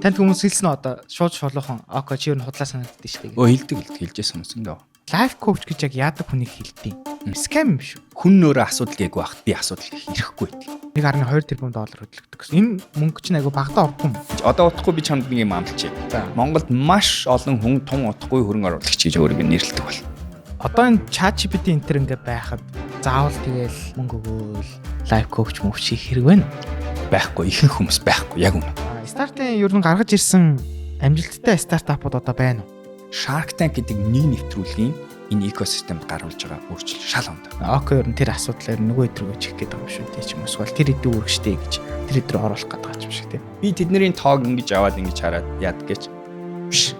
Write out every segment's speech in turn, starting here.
Танд хүмүүс хэлсэн үү одоо шууд шулуухан "Okay, чи ер нь худлаа санагддээ шүү дээ" Өө, хэлдэг, хэлдэг, хэлжсэн хүмүүс өндөө. Life coach гэж яг яадаг хүнийг хэлдэг. Scam юм шүү. Хүн өөрөө асуудал гээгүй байхад би асуудал гэх ирэхгүй байдаг. 1.2 тэрбум доллар хөдлөгдөг гэсэн. Энэ мөнгө чинь айгу багадаа ордгүй юм. Одоо утахгүй би чамд нэг юм амлчих. Монголд маш олон хүн тун утахгүй хөрөнгө оруулагч гэж өөрийгөө нэрлэдэг бол. Одоо энэ ChatGPT энэ төр ингээ байхад заавал тэгэл мөнгө өгөөл life coach мөвч хийх хэрэг байна уу? Байхгүй, ихэнх хүмүүс байхгүй, яг үнэ. Стартын ер нь гаргаж ирсэн амжилттай стартапууд одоо байна уу? Shark Tank гэдэг нэг нэвтрүүлгийн энэ экосистемд гаруулж байгаа өөрчлөлт шал ондоо. Okay, ер нь тэр асуудлаар нөгөө өдрөгөө чих гээд байгаа юм шүү дээ ч юм уу. Эсвэл тэр эдийн үргэжтэй гэж тэр өдрөө оруулах гээд байгаа юм шиг тийм. Би тэдний тоог ингэж аваад ингэж хараад яад гэж биш.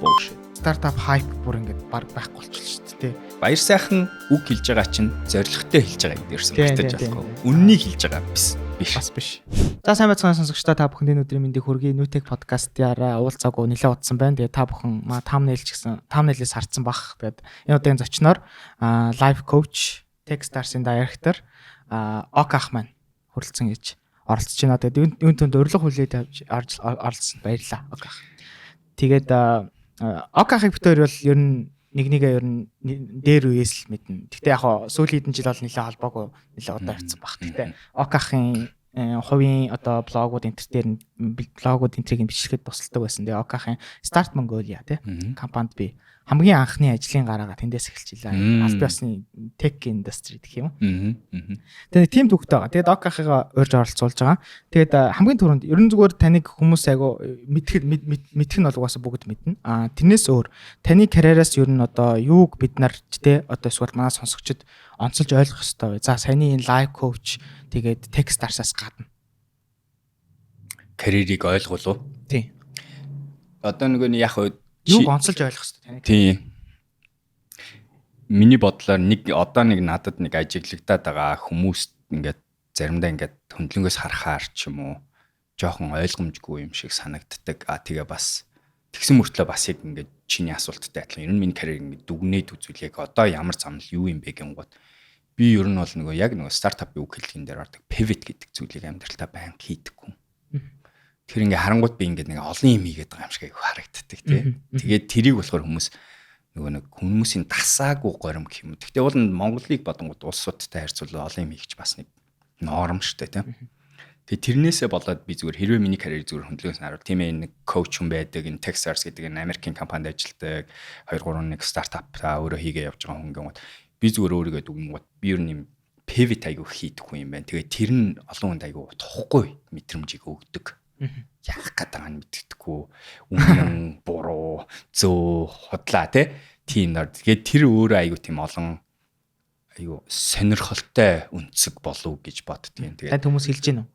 Bullshit. Стартап hype бүр ингэж баг байхгүй болчихлоо шүү дээ. Баяр сайхан үг хэлж байгаа чинь зоригтой хэлж байгаа гэдэг ерсэн мартаж болохгүй. Үннийг хэлж байгаа биш. Биш. Бас биш. За, сайн байцгаана, сонсогчдоо, та бүхэнд энэ өдрийн мэндийг хүргэе. Newtech podcast-аараа уулзаагүй нэлээд удсан байна. Тэгээд та бүхэн маа thumbnail ч гэсэн thumbnail-ээс харцсан бах. Тэгээд энэ удаагийн зочноор life coach, Techstars-ын director Ок ах маань хүрэлцэн гэж оролцож байна. Тэгээд юун түнд урилга хүлээд тавьж орж оролцсонд баярлалаа. Ок ах. Тэгээд Ок ахыг бид хоёр бол ер нь нэг нэгээ ер нь дээр үеэс л мэднэ. Гэхдээ яг хоо сүүлийн хэдэн жил бол нэлээд холбоогүй нэлээд удаа явцсан баг. Гэхдээ Ок ахын хувийн одоо блогууд энэ төр дээр нь блогууд энэ тэрийг бичлэхэд тусалдаг байсан. Тэгээ Ок ахын Start Mongolia тий компанид би хамгийн анхны ажлын гараагаа тэндээс эхэлж илаа. Аль биесны tech industry гэх юм уу. Тэгээ тийм төвхтэй байгаа. Тэгээд Ок ахыгаа урьж оролцуулж байгаа. Тэгээд хамгийн түрүүнд ерөн зүгээр таныг хүмүүс айгу мэдэх мэдэх нь бол угаасаа бүгд мэднэ. А тэрнээс өөр таны карьераас ер нь одоо юуг бид нар ч те одоо эсвэл манай сонсогчид онцолж ойлгох ёстой вэ? За, саяны энэ life coach, тэгээд Techstars-аас гадна. Карьерийг ойлгуулав. Тий. Одоо нөгөө нь яг хөө Юуг онцолж ойлгох ёстой таны? Тийм. Миний бодлоор нэг одоо нэг надад нэг ажиглагдаад байгаа, хүмүүс ингээд заримдаа ингээд хөндлөнгөөс харахаар ч юм уу жоохон ойлгомжгүй юм шиг санагддаг. А тэгээ бас тэгсэн мөртлөө бас яг ингээд чиний асуулттай адилхан ер нь миний карьер ингээд дүгнээд үзүүл яг одоо ямар замнал юу юм бэ гингууд би ер нь бол нөгөө яг нөгөө стартапын үг хэллэгэн дээр ордог pivot гэдэг зүйлийг амьдралтаа байнга хийдэггүй. Тэр ингээ харангуут би ингээд нэг олон юм хийгээд байгаа юм шиг айгу харагддаг, тий. Тэгээд тэрийг болохоор хүмүүс нөгөө нэг хүмүүсийн дасаагүй горим гэх юм уу. Гэхдээ уул нь Монголыг бодонгууд улсуудтай харьцуулбал олон юм хийх бас нэг норм шүү дээ, тий. Тэгээ тэрнээсээ болоод би зүгээр хэрвээ миний карьер зүгээр хөндлөгөөс нь харуул, тийм ээ, нэг коуч хүн байдаг, энэ Techstars гэдэг энэ Америкийн компанид ажилладаг, 2 3 нэг стартап өөрөө хийгээ явж байгаа хүн гингууд би зүгээр өөрийгөө дүгнэнгүүт би ер нь юм pivot айгу хийдэг хүн юм байна. Тэгээ тэр нь олон хүнд айгу тухгүй мэдрэмжийг өгдөг. Яах гээд байгаа нь мэддэхгүй. Үнэн, буруу, зөв, худлаа, тий. Тийм нар. Тэгээд тэр өөрөө айгу тийм олон айгу сонирхолтой өнцөг болов гэж боддгийн. Тэгээд танд хүмүүс хэлж гин үү?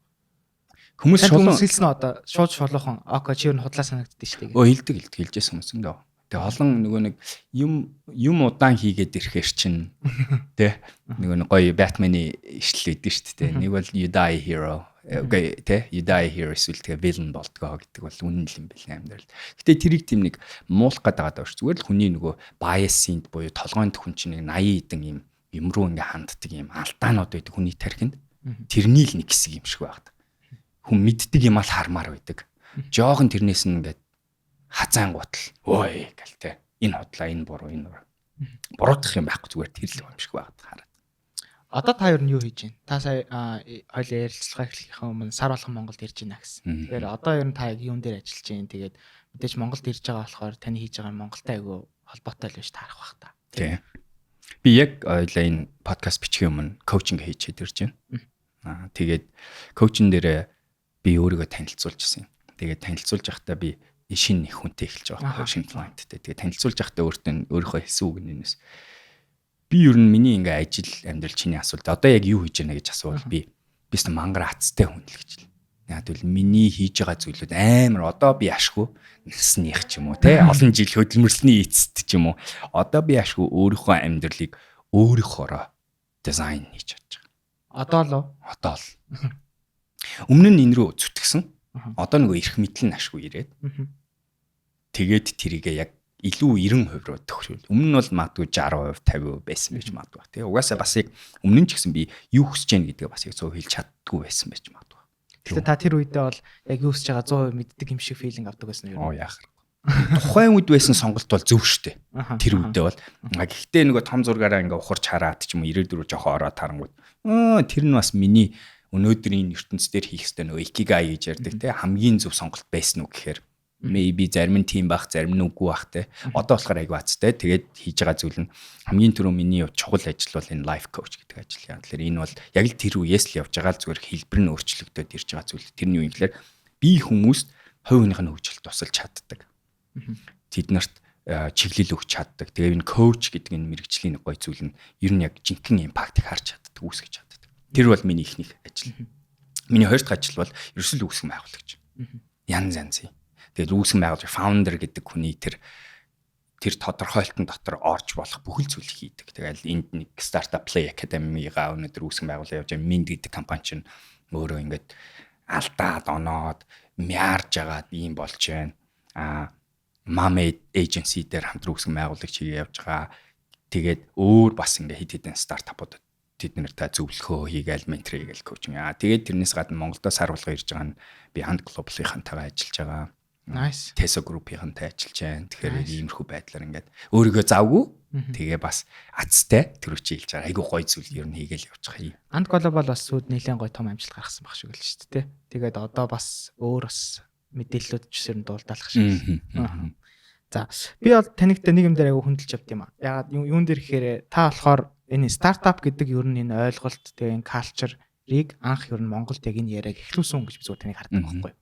Хүмүүс Танд хүмүүс хэлсэн үү одоо шууд шулуухан "Okay, чи ер нь худлаа санагддээ шүү дээ" Өө, хэлдэг, хэлдэг, хэлжсэн хүмүүс өндөө. Тэгээ олон нөгөө нэг юм юм удаан хийгээд ирэхээр чинь тий нөгөө нэг гоё Batman-ы ишлэл өгдөн шүү дээ. Нэг бол "You die hero", үгүй тий, "You die hero" эсвэл тэгээ villain болдгоо гэдэг бол үнэн л юм бэл амьдрал. Гэтэ тэрийг тийм нэг муулах гээд байгаа даа шүү. Зүгээр л хүний нөгөө bias-ийн буюу толгойн хүн чинь нэг 80 хэдэн юм юм руу ингээ ханддаг юм алдаанууд байдаг хүний тархинд. Тэрний л нэг хэсэг юм шиг байна. Хүн мэддэг юм ал хармаар байдаг. Жохон тэрнээс нь ингээд хазаангуутал ой гэл те, энэ худлаа, энэ буруу, энэ буруу. Буруутгах юм байхгүй, зүгээр тэр л юм шиг байгаад хараад. Одоо та ер нь юу хийж байна? Та сая хоёлаа ярилцлага эхлэхээ өмнө сар болгон Монголд ирж байна гэсэн. Тэгэхээр одоо ер нь та яг юун дээр ажиллаж байна? Тэгээд мэдээж Монголд ирж байгаа болохоор таны хийж байгаа Монголтой айгүй холбоотой л биш таарах бах та. Тий. Би яг хоёлаа энэ подкаст бичихийн өмнө coaching хийчихэд ирж байна. Аа, тэгээд coaching дээрээ би өөрийгөө танилцуулж ирсэн. Тэгээд танилцуулж байхдаа би шинэ их хүнтэй эхэлж байгаа байхгүй, шинэ client-тэй. Тэгээд танилцуулж байхдаа өөртөө өөрийнхөө хэлсэн үг нь энэс. Би ер нь миний ингээ ажил амьдрал, чиний асуулт одоо яг юу хийж байна гэж асуувал би бис мангар азтай хүн л гэж л. Яг тэгвэл миний хийж байгаа зүйлүүд амар одоо би ашгүй насных ч юм уу те олон жил хөдөлмөрлсөний эцэст ч юм уу одоо би ашгүй өөрийнхөө амьдралыг өөрийнхоороо дизайн хийж чадж байгаа. Одоо л уу? Одоо л. Өмнө нь энэ рүү зүтгэсэн. Одоо нөгөө эрх мэдэл нь ашгүй ирээд. Тэгээд тэрийгээ яг илүү 90% руу тохиол. Өмнө нь бол магадгүй 60%, 50% байсан байж магадгүй. Тэгээ угаасаа бас яг өмнө нь ч гэсэн би юу хүсэж яах гэдгээ бас яг зөв хэлж чаддгүй байсан байж магадгүй. Гэхдээ та тэр үедээ бол яг юу хийж байгаа 100% мэддэг юм шиг feeling авдаг байсан юм. Оо, яах. Тухайн үед байсан сонголт бол зөв штэ. Тэр үедээ бол. Гэхдээ нөгөө том зургаараа ингээ ухарч хараад ч юм уу, ирээдүйд рүү жоохон ороод харангууд тэр нь бас миний өнөөдрийн ертөнц дээр хийх ёстой нөгөө икигай гэж ярьдаг те, хамгийн зөв сонголт байсан уу гэхээр maybe зарим нь тийм байх, зарим нь үгүй байх те. Одоо болохоор айгүй азтай. Тэгээд хийж байгаа зүйл нь хамгийн түрүү миний чухал ажил бол энэ life coach гэдэг ажил. Яа тэгэхээр энэ бол яг л тэр үеэс л явж байгаа л зүгээр хэлбэр нь өөрчлөгдөд ирж байгаа зүйл. Тэр нь юу юм гэхээр би хүмүүст хувь хүнийх нь хөгжилд тусалж чаддаг. Тэд нарт чиглэл өгч чаддаг. Тэгээ энэ coach гэдэг энэ мэргэжлийн нэг гоё зүйл нь ер нь яг жинхэнэ impact ыг харж чаддаг, үүсгэж чаддаг. Тэр бол миний эхнийх ажил. Миний хоёр дахь ажил бол ерөөсөл үүсгэн байгуулагч. Янз янзын. Тэгээд үүсгэн байгуулагч, founder гэдэг хүний тэр тэр тодорхойлтон дотор орж болох бүхэл зүйлийг хийдэг. Тэгэл энд нэг Startup Play Academy-га өнөөдөр үүсгэн байгуулаад явж байгаа. Mind гэдэг компани чинь өөрөө ингээд алдаад, оноод, мяарж агаад ийм болж байна. Mom agency дээр хамтран үүсгэн байгуулагч хийгээ явж байгаа. Тэгээд өөр бас ингээ хэд хэдэн стартапуудад тэд нартай зөвлөхөө хийгээл, ментор хийгээл, coaching. Тэгээд тэрнээс гадна Монголдо сар болго ирж байгаа нь би Hunt Global-ийнхантайгаа ажиллаж байгаа. Nice. Teso Group-ийнхантай ажиллаж байна. Тэгэхээр иймэрхүү байдлаар ингээд өөрийгөө завгүй, тэгээ бас азтай тэр үчи хэлж байгаа. Айгуу гоё зүйл ер нь хийгээл явж байгаа юм. Ant Global бас сүйд нэлээд гоё том амжилт гаргасан баг шиг л шүү дээ. Тэгээд одоо бас өөр бас мэдээллүүд ч ер нь дуулдаалах шиг. За, би бол танигтай нэг юм дээр айгуу хөндлөж явд юм а. Ягаад юун дээр гэхээр та болохоор энэ стартап гэдэг ер нь энэ ойлголт, тэгээ энэ culture-ыг анх ер нь Монголд яг энэ яриаг эхлүүлсэн гэж би зүгээр таныг хардаг байхгүй.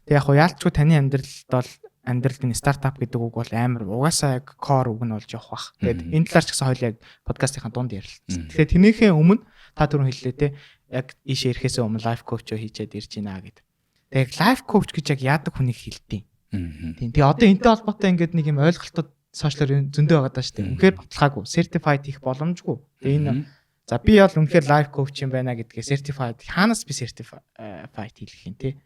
Тэгээ яг хуу яалтчгүй таны амьдралд бол амьдралд энэ стартап гэдэг үг бол амар угаасаа яг core үг нь болж явах бах. Тэгээд энэ талаар ч гэсэн хоёул яг подкастынхаа дунд ярилцсан. Тэгэхээр тэрнийхээ өмнө та түрүүн хэллээ те, яг ийшээ ирэхээс өмнө life coach хийчээд ирж байна гэд. Тэгээ яг life coach гэж яг яадаг хүнийг хэлдэг. Тийм. Тэгээ одоо энэтэй холбоотой ингээд нэг юм ойлголтууд social оор зөндөө байгаа даа шүү дээ. Үнэхээр баталгаагүй. Certified хийх боломжгүй. Тэгээ энэ за би бол үнэхээр life coach юм байна гэдгээ certified хаанаас би certified хийх юм те.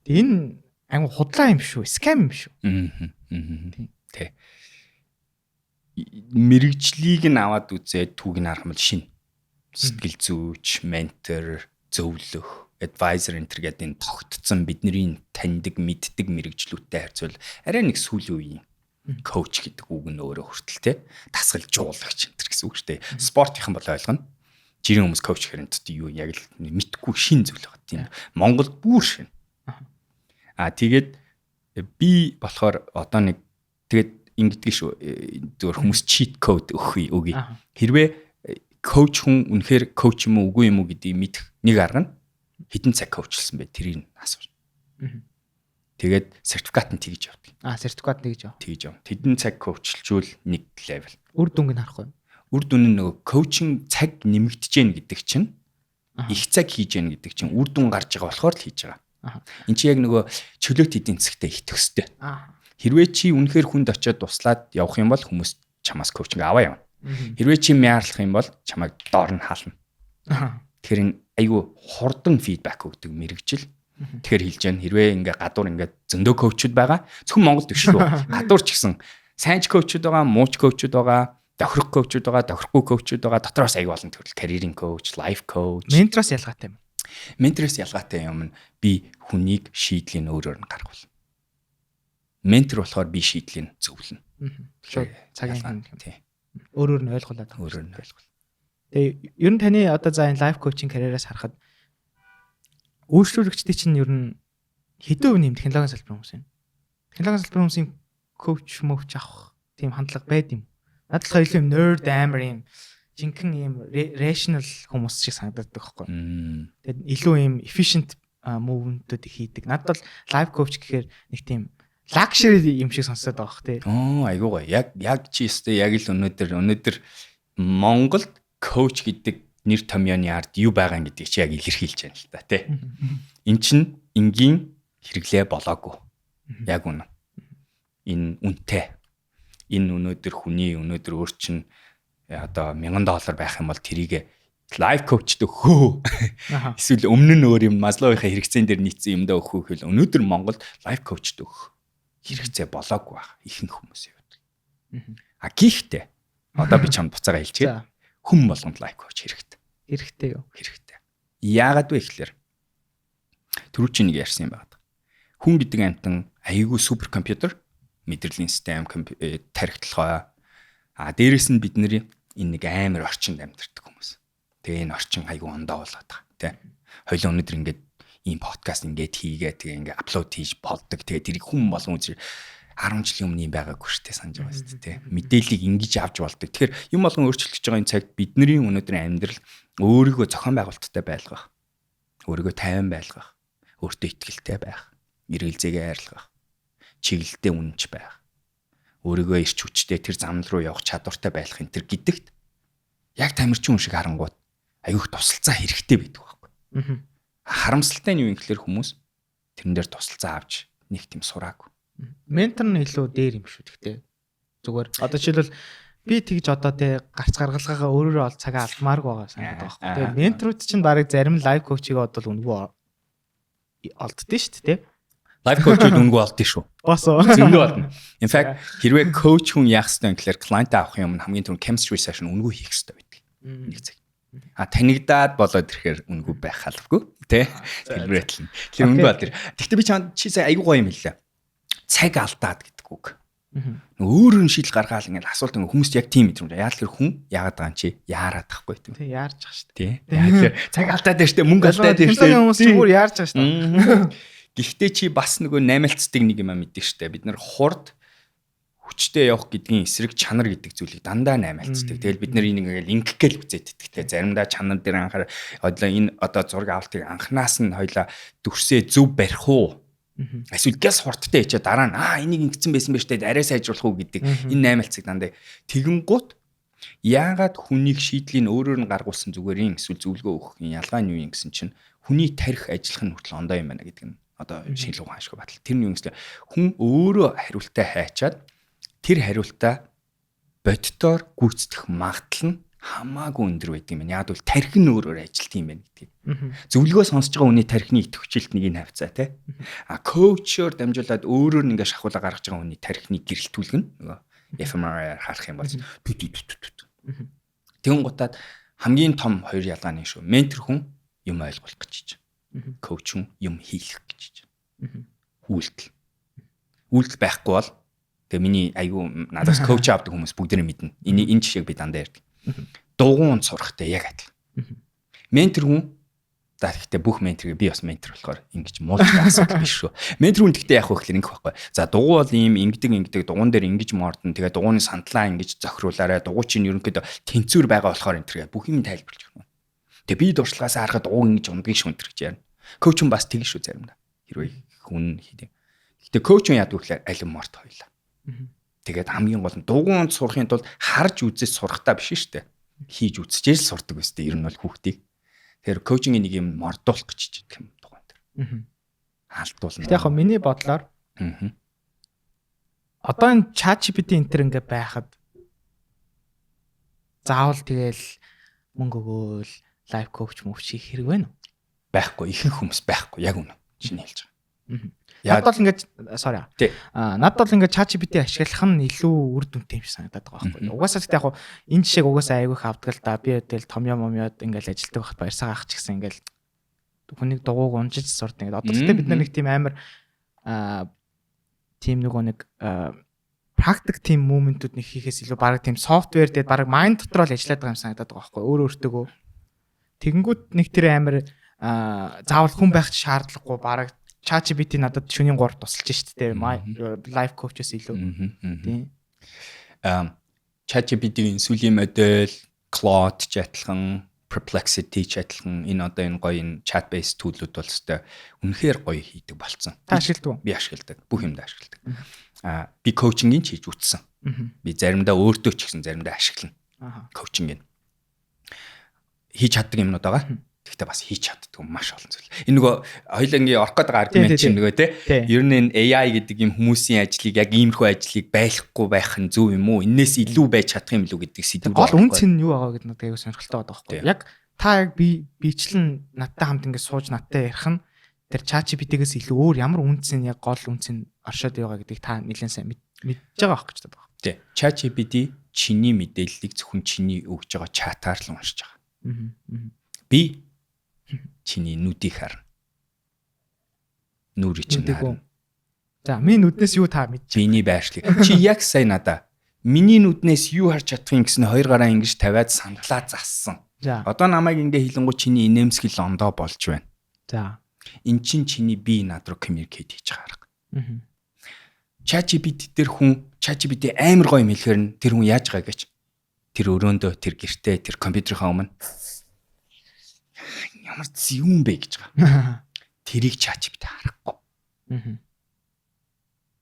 Тэгээ энэ аймаг худлаа юм шүү. Scam юм шүү. Тийм. Тэ. Мэргэжлийг нь аваад үзээд түүг нь харах юм бол шин. Сэтгэл зүйч, ментор, зөвлөх, advisor энэ төр гэдэг энэ тогтцсон бидний таньдаг, мэддэг мэргэжлүүдтэй харьцуул арай нэг сүүлийн үеийн coach гэдэг үг нь өөрөө хүртэл те дасгалжуулагч энэ төр гэсэн үг шүү дээ. Спортынхан бол ойлгоно. Жирийн хүмүүс coach гэхээр энэ юу яг л мэдхгүй шин зүйл байгаа тийм. Монголд бүр шин. Тэгээд би болохоор одоо нэг тэгээд ингэдэг шүү. Зүгээр хүмүүс cheat code өгөх үгүй. Хэрвээ coach хүн үнэхээр coach юм уу, үгүй юм уу гэдгийг мэдэх нэг арга нь хэдэн цаг coach лсан бэ, тэрийг асуу. Тэгээд сертификат нь тэгж явдаг. Сертификат тэгж яв. Тэгж яв. Тэдэн цаг coach лжүүл нэг level. Үр дүнг нь харахгүй. Үр дүн нь нөгөө coaching цаг нэмэгдэж гэн гэдэг чинь, их цаг хийж гэн гэдэг чинь үр дүн гарч байгаа болохоор л хийж байгаа. Энд чи яг нөгөө чөлөөт эдийн засгтай их төстэй. Хэрвээ чи үнэхээр хүнд очиод туслаад явах юм бол хүмүүс чамаас coaching аваа явна. Хэрвээ чи мяарлах юм бол чамайг доор нь хаална. Тэгэхээр энэ айгүй хурдан feedback өгдөг мэргэжил. Тэгэхээр хэлж байна. Хэрвээ ингээ гадуур ингээ зөндөө coach ууд байгаа. Зөвхөн Монголд биш шүү. Гадуур ч гэсэн сайн ч coach ууд байгаа, муу ч coach ууд байгаа, тохирох coach ууд байгаа, тохирохгүй coach ууд байгаа. Дотроос аягүй олон төрөл карьерийн coach, life coach. Ментороос ялгаатай юм. Ментороос ялгаатай юм нь би хүнийг шийдлийн өөрөөр нь гаргавал. Ментор болохоор би шийдлийн зөвлөнө. Шууд цагийн хүн. Тий. Өөрөөр нь ойлгуулад байгаа. Өөрөөр нь ойлгуул. Тэгээ ер нь таны одоо за энэ life coaching карьераас харахад үйлчлүүлэгчдийн чинь ер нь хэдэн хувь нэм технологийн салбарын хүмүүс юм? Технологийн салбарын хүмүүсийн coach мөвч авах тийм хандлага байд юм. Надад болохоор илүү юм nerd, амар юм жинхэнэ юм rational хүмүүс шиг санагддаг байхгүй. Тэгээд илүү юм efficient movement-үүд хийдэг. Надад бол life coach гэхээр нэг тийм luxury юм шиг сонсоод байгаа бох тий. Оо, айгуу гоё. Яг яг чи өстэй яг л өнөөдөр Монголд coach гэдэг нэр томьёоны ард юу байгаа юм гэдгийг чи яг илэрхийлж байна л та тий. Эн чин энгийн хэрэглээ болоогүй. Яг үнэ. Энэ үнэтэй. Энэ өнөөдөр хүний өнөөдөр өөр чин одоо 1000 доллар байх юм бол тэрийг life coach д өгөө. Эсвэл өмнө нь өөр юм Маслоуийнхаа хэрэгцээн дээр нийцсэн юмдаа өгөх гэвэл өнөөдөр Монголд life coach д өгөх хэрэгцээ болоогүй байх ихэнх хүмүүсийн хувьд. Гэхдээ одоо би чамд буцаага хэлчихье. Хүн болгонд life coach хэрэгтэй. Хэрэгтэй юу? Хэрэгтэй. Яагаад вэ гэхээр Түрүү чи нэг ярьсан юм байна. Хүн гэдэг амьтан аюулгүй супер компьютер, мэдрэлийн систем, тархи толгой. А дээрэс нь бид нэр энэ нэг амар орчинд амьдардаг хүмүүс. Тэгээ энэ орчин аюул ондоо болоод байгаа, тий. Хоёлоо өнөөдөр ингээд ийм подкаст ингээд хийгээ, тэгээ ингээд upload хийж болдог. Тэгээ тэрийг хүн болгон үзэр 10 жилийн өмнө юм байгаагүй шүү дээ, санаж байгаа шүү дээ. Мэдээллийг ингэж авч болдог. Тэгэхээр юм болгон өөрчлөгдөж байгаа энэ цагт бидний өнөөдрийн амьдрал өөрийгөө зохион байгуулалттай байлгах, өөрийгөө тайван байлгах, өөртөө итгэлтэй байх, эргэлзээгээ арилгах, чиглэлдээ үнэнч байх, өөрийгөө эрч хүчтэй тэр зам руу явах чадвартай байх энэ тэр гэдэгт яг тамирчин хүн шиг харангуут аюух тусалцаа хэрэгтэй байдаг байхгүй. Харамсалтай нь юу юм гэхээр хүмүүс тэрэн дээр тусалцаа авч нэг тийм сураагүй. Ментор нь илүү дээр юм шүү гэхдээ. Зүгээр одоо жишээлбэл би тэгж одоо те гарц гаргалгаагаа өөрөөрөө ол цагаа алдмааргүй байгаа санагдаад байгаа байхгүй. Тэгээ менторууд чинь барыг зарим life coach ийг бодвол үнэгүй олддоо шүү дээ, те. Life coach ууд үнэгүй олдсон шүү. Бас уу. Зөндөө олдно. In fact, хэрвээ coach хүн яах ёстой юм гэхээр client авах юм хамгийн түрүүнд chemistry session үнэгүй хийх ёстой байдаг. Нэг цаг. А танигдаад болоод ирэхээр үнэгүй байх албагүй, тэ? Дэлбэрээ тална. Тэгэхээр үнэгүй бол тэр. Гэхдээ би чамд чи сая айгүй гоё юм хэллээ. Цаг алдаад гэдэг үг. Өөр нь шийдэл гаргаал ингээд асуулт ингээд хүмүүст яг тийм мэдрэмж. Яг л хүн яагаад байгаа юм чи яарад тахгүй тийм. Тий, яарч байгаа шүү дээ. Тий. Яг тэр цаг алдаад байна шүү дээ, мөнгө алдаад байна шүү дээ. Хүмүүс чи бүр яарч байгаа шүү дээ. Гэхдээ чи бас нөгөө наймалцдаг нэг юм мэддэг шүү дээ. Бид нар хурд хүчтэй явах гэдгийн эсрэг чанар гэдэг зүйлийг дандаа наймалцдаг. Тэгэл бид нар энийг ингээл ингэх гээл үзээд иддэг те. Заримдаа чанар дээр анхаар хоёлаа энэ одоо зураг авалтыг анханаас нь хоёлаа дүрсээ зөв барих уу? Эсвэл гяс хурдтай хийчээ дараа нь энийг ингэсэн байсан байж тээ, арай сайжруулах уу гэдэг энэ наймалцыг дандаа тэгэнгუут яагаад хүнийг шийдлийг өөрөөр нь гаргуулсан зүгээрийн эсвэл зөвлөгөө өгөх юм ялгаа нь юу юм гэсэн чинь хүний тарих ажиллах нь хүртэл ондоо юм байна гэдэг нь одоо шинжилгээ ухаан шиг батал. Тэр нь юу гэсэн хүн өөрөө хариултаа хайчаад тэр хариултаа боддоор гүйцэтгэх магадлал нь хамаагүй өндөр байдаг юм байна. Яг бол тархи нь өөрөөр ажилт юм байна гэдгийг. Зөвлөгөө сонсож байгаа хүний тархины идэвхжилт нэг нь хавцаа тий. А coach оор дамжуулаад өөрөөр нь ингээ шахуулаа гаргаж байгаа хүний тархины гэрэлтүүлэг нь нөгөө fMRI-аар харах юм бол тү тү тү тү. Тэгэн гутаад хамгийн том хоёр ялгаа нь шүү. Ментор хүн юм ойлгуулах гэж. Коуч хүн юм хийх гэж. Үйлдэл. Үйлдэл байхгүй бол тэгээ миний айгүй надаас коуч авдаг хүмүүс бүгдээрээ мэднэ. Энэ жишээг би дандаа ярьдаг. Дугуун сурахтай яг адилхан. Ментор хүн за гэхдээ бүх менторыг би бас ментор болохоор ингэж муулж асуудал биш шүү. Ментор хүн гэхдээ яах вэ гэхээр ингэх байхгүй. За дугуй бол ийм ингэдэг ингэдэг дугуун дээр ингэж мордно. Тэгээ дугууны сандлаа ингэж зохируулаарай. Дугуй чинь ерөнхийдөө тэнцвэр байгаа болохоор энэ төр бүх юм тайлбарлаж өгнө. Тэгээ би дуршлагаас харахад дугуй ингэж ундгийг шүү энэ төр гэж ярина. Коуч хүн бас тэгэн шүү заримдаа. Хэрвээ хүн хийдэг. Гэхдээ коуч хүн яадаг вэ гэхээр аль морд хоёлаа. Тэгээд хамгийн гол нь дугуйнд сурахын тулд харж үзэж сурахтаа биш шүү дээ. Хийж үзчихэл сурдаг өстэй ер нь бол хүүхдийг. Тэгэхээр coaching ийн нэг юм мордуулах гэж хэлдэг юм дугуйн дээр. Алдуулна. Гэтэ яг миний бодлоор одоо энэ ChatGPT энэ төр ингээ байхад заавал тэгэл мөнгө өгөөл life coach мөвч хийх хэрэг байна уу? Байхгүй, ихэнх хүмүүс байхгүй, яг үнэ. Чиний хэлж байгаа. Надад бол ингээд sorry. Аа надад бол ингээд ChatGPT ашиглах нь илүү үр дүнтэй юм шиг санагдаад байгаа байхгүй. Угаасаа гэхдээ яг энэ жишээг угаасаа айгүй их авдаг л да. Би тэгэл томьёо момёод ингээд ажилтдаг байхад баярсагаа ах ч гэсэн ингээд хүнийг дугууг унжиж сурд ингээд. Одоо гэхдээ бид нар нэг тийм амар тийм нөгөө нэг практик тийм moment үүд нэг хийхээс илүү бараг тийм software дээр бараг mind дотор л ажиллаад байгаа юм санагдаад байгаа байхгүй. Өөр өөртөөгөө. Тэгэнгүүт нэг тэр амар заавал хүн байх шаардлагагүй бараг ChatGPT надад шөнийн 3 тусалж шít те life coach-оос илүү. Тийм. ChatGPT-ийн сүүлийн модель Claude ч адилхан, Perplexity ч адилхан энэ одоо энэ гоё энэ chat based tool үүд бол өстой үнэхээр гоё хийдэг болцсон. Та ашигладаг уу? Би ашигладаг. Бүх юмд ашигладаг. Аа би coaching ийн ч хийж үтсэн. Би заримдаа өөртөө ч гэсэн заримдаа ашиглана. Coaching ийг хийж чаддаг юмнууд байгаа. Гэхдээ бас хийж чаддгүй маш олон зүйл. Энэ нөгөө хоёулангийн орох гээд байгаа аргумент чинь нөгөө те. Ер нь энэ AI гэдэг юм хүмүүсийн ажлыг яг иймэрхүү ажлыг байлахгүй байх нь зөв юм уу? Энээс илүү байж чадах юм илүү гэдэг сэдв. Гол үнц нь юу байгаа гэдэг надад аягүй сонирхолтой байгаа байхгүй. Яг та яг би бичлэн надтай хамт ингээд сууж надтай ярих нь тэр ChatGPT-гээс илүү өөр ямар үнц нь яг гол үнц нь оршоод байгаа гэдгийг та нэлээд сайн мэдж байгаа байх гэж байна. Тий. ChatGPT чиний мэдээллийг зөвхөн чиний өгж байгаа чатаар л уншиж байгаа. Би чиний нүдийг харна. Нүрий чинь харна. За, миний нүднээс юу та мэдчих? Миний байршлыг. Чи яг сая надаа миний нүднээс юу харж чадах юм гэсэн хоёр гараа ингэж тавиад сандлаа зассан. За. Одоо намайг ингээ хилэнгүү чиний инээмсэгэл ондоо болж байна. За. Эн чин чиний би над руу communicate хийж байгаа арга. ChatGPT дээр хүн ChatGPT амар гоё юм хэлэхээр нь тэр хүн яаж байгаа гэж тэр өрөөндөө, тэр гэртээ, тэр компьютерийнхаа өмнө ямар юм бэ гэж байгаа. Тэрийг ChatGPT харахгүй.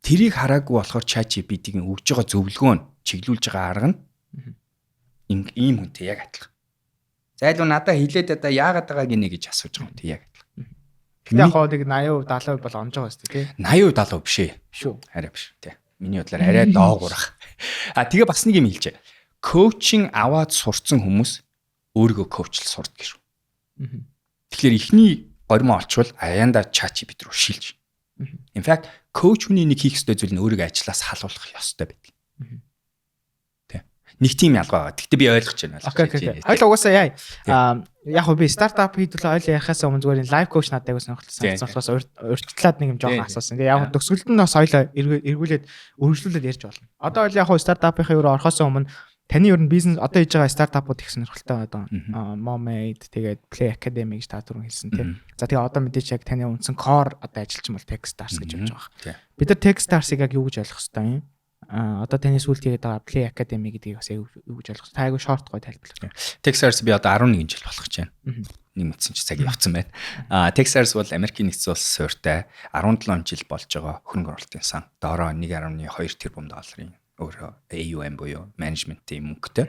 Тэрийг хараагүй болохоор ChatGPT-ийн өгж байгаа зөвлөгөө нь, чиглүүлж байгаа арга нь ийм хүнтэй яг адилхан. Зайлуу надаа хилээд одоо яагаад байгаа гинэ гэж асууж байгаа хүнтэй яг адилхан. Гэтэ яг хоо нэг 80%, 70% бол онж байгаа шүү дээ, тий. 80%, 70% биш ээ. Биш үү? Арай биш тий. Миний бодлоор арай доогуурах. А тэгээ бас нэг юм хэлжээ. Coaching аваад сурцсан хүмүүс өөрийгөө coach л сурдаг шүү. Тэгэхээр эхний горимоо олчвол аяанда ChatGPT рүү шилж. In fact, coach хүний нэг хийх ёстой зүйл нь өөрийгөө ажлаас халуулах ёстой байдаг. Тэ. Нэг тийм ялгаа байгаа. Гэхдээ би ойлгож байна. Okay. Хоёул угаасаа яа. Аа, яг хөө би стартап хийдвэл хоёул ярихаас өмнө зүгээр энэ life coach надад аягүй сонирхолтой санагдсан болохоор урьдчилаад нэг юм жоохон асуусан. Тэгээ яг төгсгөлд нь бас хоёул эргүүлээд өргөжлүүлээд ярьж болно. Одоо хоёул яг хөө стартапынхаа юу орохоос өмнө таны ер нь бизнес одоо хийж байгаа стартапууд их сонирхолтой байгаа. Momade, тэгээд Play Academy гэж та түрүүн хэлсэн тийм. За, тэгээ одоо мэдээч яг таны үндсэн core одоо ажиллаж бол Techstars гэж явж байгаа. Бид нар Techstars-ыг яг юу гэж ойлгох ёстой юм? А одоо таны сүүлд хийгээд байгаа Play Academy гэдгийг бас яг юу гэж ойлгох. Та айгу short гоё тайлбарлах. Techstars би одоо 11 жил болох гэж байна. Нэг мэдсэн чи цаг явцсан байна. А Techstars бол Америкийн нэгдсэн улс суурьтай 17 жил болж байгаа хөрөнгө оруулалтын сан. Доороо 1.2 тэрбум долларын өөрөө AUM буюу менежментийн мөнгөтэй.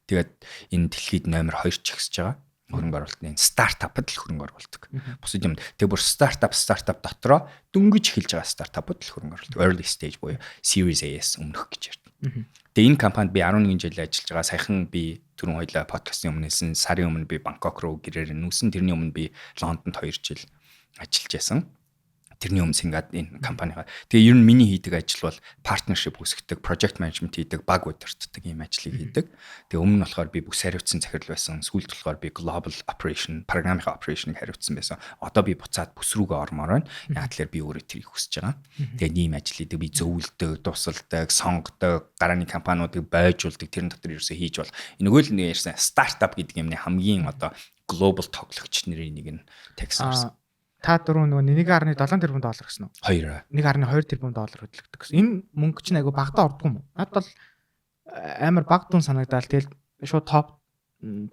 Тэгээд энэ дэлхийд номер 2 ч ихсэж байгаа хөрөнгө оруулалтын стартапад л хөрөнгө оруулдаг. Бусад юм тэг бүр стартап дотроо дөнгөж эхэлж байгаа стартапууд л хөрөнгө оруулдаг. Early stage буюу Series A-с өмнөх гэж ярьдаг. Тэгээ энэ компанид би 11 жил ажиллаж байгаа. Саяхан би түрүүн хоёлаа подкастын өмнө хэлсэн, сарын өмнө би Бангкок руу гэрээр нүүсэн. Тэрний өмнө би Лондонд 2 жил ажиллаж байсан. Тэрний өмнө Сингад энэ компанийн. Тэгээ ер нь миний хийдэг ажил бол partnership үүсгэдэг, project management хийдэг, баг удирддаг ийм ажлыг хийдэг. Тэгээ өмнө нь болохоор би бүс хариуцсан захирал байсан. Сүүлд болохоор би global operation, програмын operation-ыг хариуцсан байсан. Одоо би буцаад бүс рүүгээ ормоор байна. Яг тэгэхээр би өөрөө тэрийг хүсэж байгаа. Тэгээ ийм ажил хийдэг. Би зөвлөдөг, тусалдаг, сонгодог, гарааны компаниудыг бойжуулдаг. Тэрэн дотор ерөөсөө хийж бол. Нөгөө л нэг ярьсан стартап гэдэг юмны хамгийн одоо global тоглогч нарын нэг нь Techstars. Та дөрөв нөгөө 1.7 тэрбум доллар гэсэн үү? 2. 1.2 тэрбум доллар хөдлөгдөг гэсэн. Энэ мөнгө чинь айгу багадаа ордгоо юм уу? Надад бол амар баг дүн санагдаал. Тэгэл шууд топ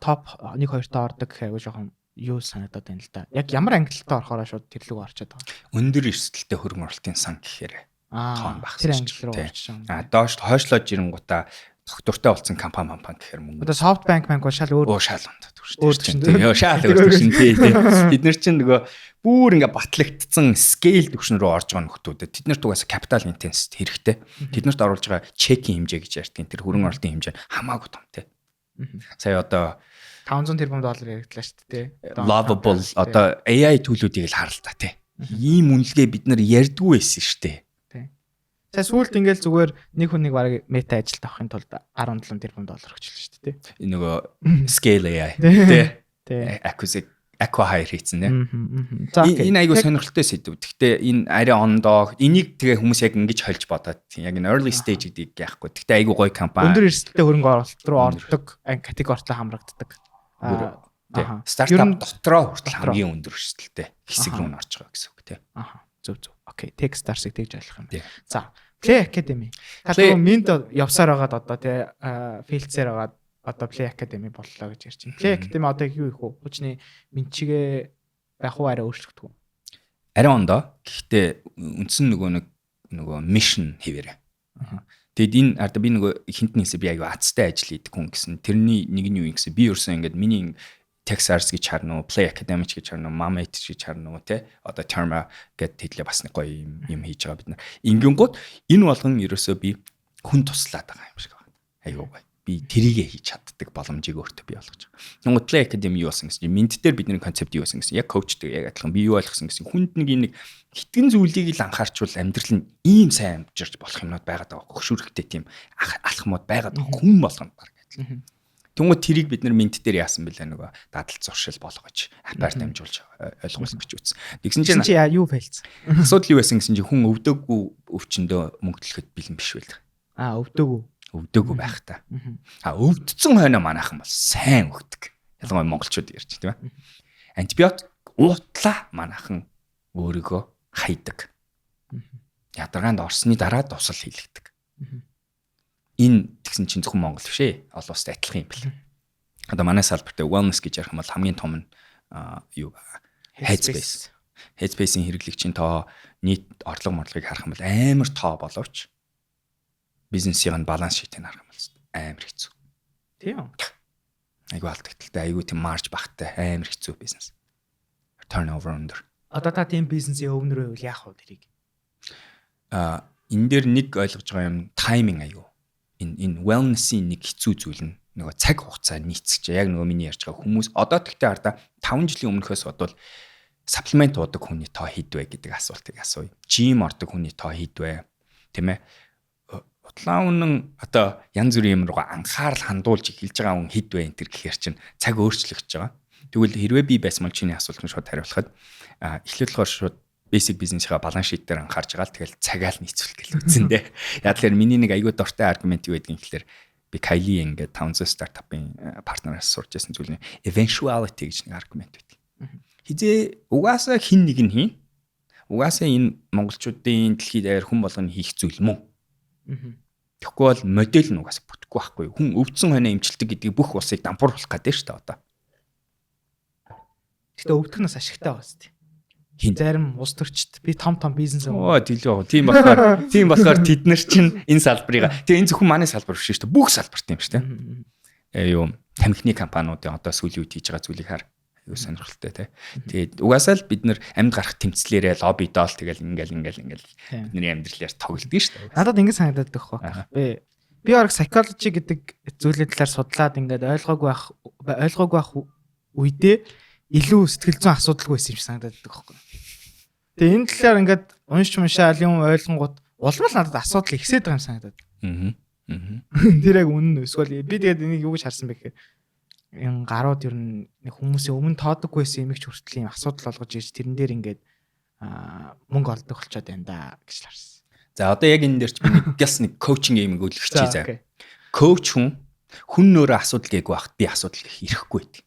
топ 1 2-тоо ордог гэх айгу жоохон юу санагдаад байна л да. Яг ямар ангилалтай орохороо шууд тэр лүг орчод байгаа. Өндөр эрсдэлтэй хөрөнгө оруулалтын сан гэхээр тоон баг. Тэр ангилал руу орчих юм. А доош хойшлоод жирэнгуудаа тогтвортой болсон компани гэхээр мөнгө. Одоо SoftBank банк бол шал өөр. Оо, шал ондоо төвшин. Тийм ёо, шал өөр төвшин, тий, тий. Бид нар чинь нөгөө бүр ингээ батлагдсан scale төвшин рүү орж байгаа нөхдүүдэд тэд нарт угаасаа capital intensity хэрэгтэй. Тэд нарт оруулж байгаа чекийн хэмжээ гэж ярьдаг. Тэр хөрөнгө оруулалтын хэмжээ хамаагүй том тий. Сая одоо 500 тэрбум доллар яригдлаа шүү дээ. Lovable одоо AI tool үүдийг л харал та тий. Ийм үнэлгээ бид нар ярьдгүй байсан шүү дээ. Сая сүүлд ингээл зүгээр нэг хүн нэг бараг Meta ажилд авахын тулд 17 тэрбум доллар өгчлээ шүү дээ. Нөгөө Scale AI тий. Тий. Acquisition acquire хийцэн тий. За, энэ айгуу сонирхолтой сэдв. Гэхдээ энэ арай ондоо энийг тэгээ хүмүүс яг ингэж холж бодоод яг энэ early stage гэдгийг яахгүй. Гэхдээ айгуу гоё компани. Өндөр эрсдэлтэй хөрөнгө оруулалт руу ордог категоритой хамрагддаг. Аа. Стартап дотроо хүртэл хамгийн өндөр эрсдэлтэй хэсэг рүү нь орж байгаа гэсэн үг тий. Аа. Зөв зөв. Okay, Techstars-ыг тэгж ойлгох юм байна. За, Play Academy. Та түрүү Минд явсаар байгаад одоо тий фейлцээр байгаад одоо Play Academy боллоо гэж ярьж байна. Play Academy одоо юу их вэ? Хуучны Минчигээ байх уу, арай өөрчлөгдөх үү? Арай ондоо. Гэхдээ үндсэн нөгөө нэг нөгөө mission хэвээрээ. Тэгэд энэ арда би нөгөө хинт нийсээ би аюу азтай ажил хийдэг хүн гэсэн. Тэрний нэг нь юу юм гэсэн. Би ерөөсөн ингээд миний Techstars гэж харна уу, Play Academy гэж харна уу, Mamate гэж харна уу, те. Одоо Terma гэдэг тэдлээ бас нэг гоё юм юм хийж байгаа бид нар. Ингэнгүүт энэ болгон ерөөсөө би хүн туслаад байгаа юм шиг байна. Айгуу гоё. Би тэрийгэ хийж чаддаг боломжийг өөртөө бий болгож байгаа. Тэнгууд Play Academy юу болсон гэсэн чинь Минт дээр бидний концепт юу байсан гэсэн яг coach тэй яг адилхан би юу ойлгосон гэсэн хүнд нэг нэг хитгэн зүйлийг л анхаарчвал амьдрал нь ийм сайн амжирч болох юмнууд байгаад байгаа. Хөшүүрэгтэй тийм алхмууд байгаад байгаа. Хүн болгонд баг адилхан. Тэнгүү тэрийг бид нар Mint дээр яасан бэлээ, нөгөө дадал зуршил болгож, app аар дамжуулж ойлгуулах гэж үзсэн. Тэгсэн чинь юу fail цсан? Асуудал юу байсан гэсэн чинь хүн өвдөөгүй өвчнөдөө мөнгө төлөхөд бэлэн биш байл. Аа, өвдөөгүй. Өвдөөгүй байх та. А өвдсөн хойноо манайхан бол сайн өгдөг. Ялангуяа монголчууд ярьж, тийм ээ. Антибиотик уутлаа манайхан өөрийгөө хайдаг. Ядаргаанд орсны дараа дусал хийлэгдэг. Энэ тэгсэн чинь зөвхөн Монгол биш ээ. Олон улсад адилхан юм бэл. Одоо манай салбарт wellness гэж ярих юм бол хамгийн том нь юу байгаа? Headspace. Headspace-ийн хэрэглэгчийн тоо, нийт орлого морлогыг харах юм бол амар тоо боловч бизнесийн balance sheet ийг харах юм бол амар хэцүү. Тийм үү? Айгүй алдагдaltaй, айгүй тийм margin багтай, амар хэцүү бизнес. Turnover өндөр. Одоо та тийм бизнесийн owner байвал яах вэ тэрийг? А энэ дээр нэг ойлгож байгаа юм, timing айгүй. Энэ wellness-ийн нэг хэцүү зүйл нь нөгөө цаг хугацаа нийцэж, яг нөгөө миний ярьж байгаа хүмүүс одоо тэгтээ хардаа 5 жилийн өмнөхөөс бодвол supplement уудаг хүний тоо хэд вэ гэдэг асуултыг асууя. Gym ордог хүний тоо хэд вэ? Тийм ээ? Удлаа үнэн одоо янз бүрийн юм руу анхаарал хандуулж эхэлж байгаа хүн хэд вэ энэ төр гэхэр чинь цаг өөрчлөгдөж байгаа. Тэгвэл хэрвээ би байсан бол чиний асуултанд шууд хариулахад эхлэл болохоор шууд basic бизнесийнхаа balance sheet дээр анхаарч байгаа л тэгэл цагаал нийцүүлэх гэл үзэн дээ. Яг тэгэхээр миний нэг аягүй дуртай argument юу гэдгийг гэхэлэр би Kylie ингээд 500 стартапын partner аас сурч ирсэн зүйл нь eventuality гэж нэг argument байдаг. Хизээ угаасаа хин нэг нь хийн. Угаасаа энэ монголчуудын дэлхийд даяар хүн болгоно хийх зүйл мөн. Тэгэхгүй бол модель нь угаасаа бүтэхгүй байхгүй. Хүн өвдсөн хойноо эмчилдэг гэдгийг бүх улсыг дампууруулах гэдэг шүү дээ одоо. Гэтэ өвдөх нас ашигтай байгаа шүү дээ. Хин? Зарим улс төрчд би том том бизнес Оо, тийм үү. Тийм болохоор тэд нар чинь энэ салбарыг, тэгээ энэ зөвхөн манай салбар биш шүү дээ. Бүх салбарт юм шүү дээ. Юу, тамхины компаниудын одоо сүүлийн үед хийж байгаа зүйлийг хар, аюу сонирхолтой тий. Тэгээд угаасаа л бид нар амьд гарах тэмцлээрээ лоббидоол, тэгэл ингээл ингээл ингээл бидний амьдралаар тоглодог шүү дээ. Надад ингэ санагдаад байхгүй. Би орог psychology гэдэг зүйлийн талаар судлаад ингээд ойлгоогүй байх үедээ илүү сэтгэл зүйн асуудалгүй байсан юм шиг санагдаад байдаг байхгүй. Тэгээ энэ талаар ингээд уншиж уншаал юм ойлгонгууд улам л надад асуудал ихсээд байгаа юм санагдаад. Тэр яг үнэн үү? Эсвэл би тэгээд энийг юу гэж харсан бэ гэхээр энэ гарууд ер нь нэг хүмүүсийн өмнө тоодоггүй байсан юм их ч хүртэл юм асуудал болгож ирж тэрэн дээр ингээд мөнгө олдог болчиход байна да гэж л харсан. За, одоо яг энэ дээр чи би нэг гяс нэг coaching юм өлгөчий заа. Коуч хүн хүн нөөрэ асуудал гээгүй байхад би асуудал гэх ирэхгүй байдаг.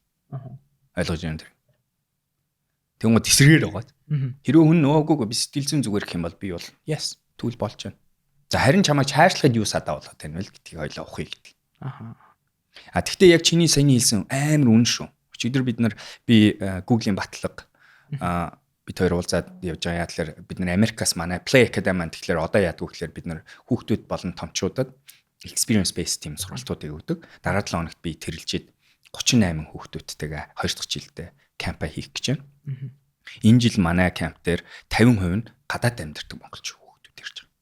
Ойлгож байна тэр. Тэнгүүд эсрэгээр байгаа. Хэрвээ хүн нөгөөгүй би сэтгэл зүйн зүгээр гэх юм бол би бол yes, тэгвэл болж байна. За, харин чамайг чаашлахад юу садаа болоод байна вэ гэдгийг хоёлаа ухъя гэдэг. А тэгвэл яг чиний саяны хэлсэн амар үнэн шүү. Өчигдөр бид нар би Google-ийн батлага бид хоёр уулзаад явж байгаа. Яа тэгэхээр бид нар Америкаас манай Play Academy маань тэгэхээр одоо яадаг вэ гэхээр бид нар хүүхдүүд болон томчуудад experience based team сургалтуудыг өгдөг. Дараа 7 хоногт би тэрэлжээд 38 хүүхдүүдтэйгээ 2 дахь жилдээ camp аа хийх гэж байна. Энэ жил манай camp дээр 50% нь гадаад амьдардаг монголч хүүхдүүд ирж байгаа.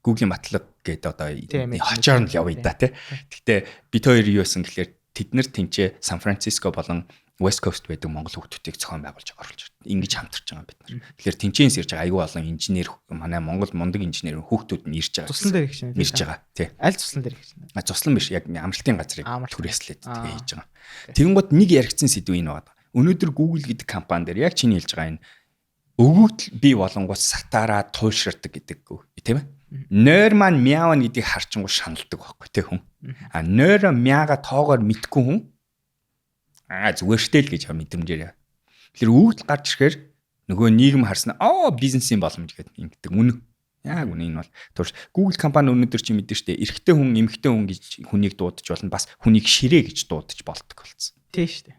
Google-ийн батлага гэдэг одоо очоор нь явъя да тий. Гэхдээ бид хоёр юу байсан гэхлээр тэд нар тэнцээ Сан Франциско болон West Coast байдаг монгол хүүхдүүдийг зохион байгуулж оруулж ингэж хамтарч байгаа бид нар. Тэгэхээр тэнцэнс ирж байгаа аюу олон инженер, манай монгол мундаг инженер хүүхдүүд нь ирж байгаа. Цуслан дээр их шинэ. Ирж байгаа тий. Аль цуслан дээр их шинэ? А цуслан биш, яг амралтын газрыг түрээслээд тэгээ хийж байгаа. Тэгэнгүүт нэг яригдсан сэдв энэ байна. Өнөөдөр Google гэдэг компани дээр яг чиний хэлж байгаа энэ өгөгдөл бий болонгууд сатаараа туйлширдаг гэдэг, тийм ээ. Нойр маань мяавна гэдгийг харчингуй шаналдаг байхгүй тий хүн. А нойр мяага тоогоор мэдгүй хүн зүгээр штэ л гэж мэдрэмжээр яа. Тэгэхээр өгөгдөл гарч ирэхээр нөгөө нийгэм харсан аа бизнесийн боломж гэдэг ингэдэг, үнэн. Яг үнэ, энэ бол турш Google компани өнөөдөр чи мэдэн штэ, эрэгтэй хүн, эмэгтэй хүн гэж хүнийг дуудаж болно, бас хүнийг ширээ гэж дуудаж болдог болсон. Тийм штэ.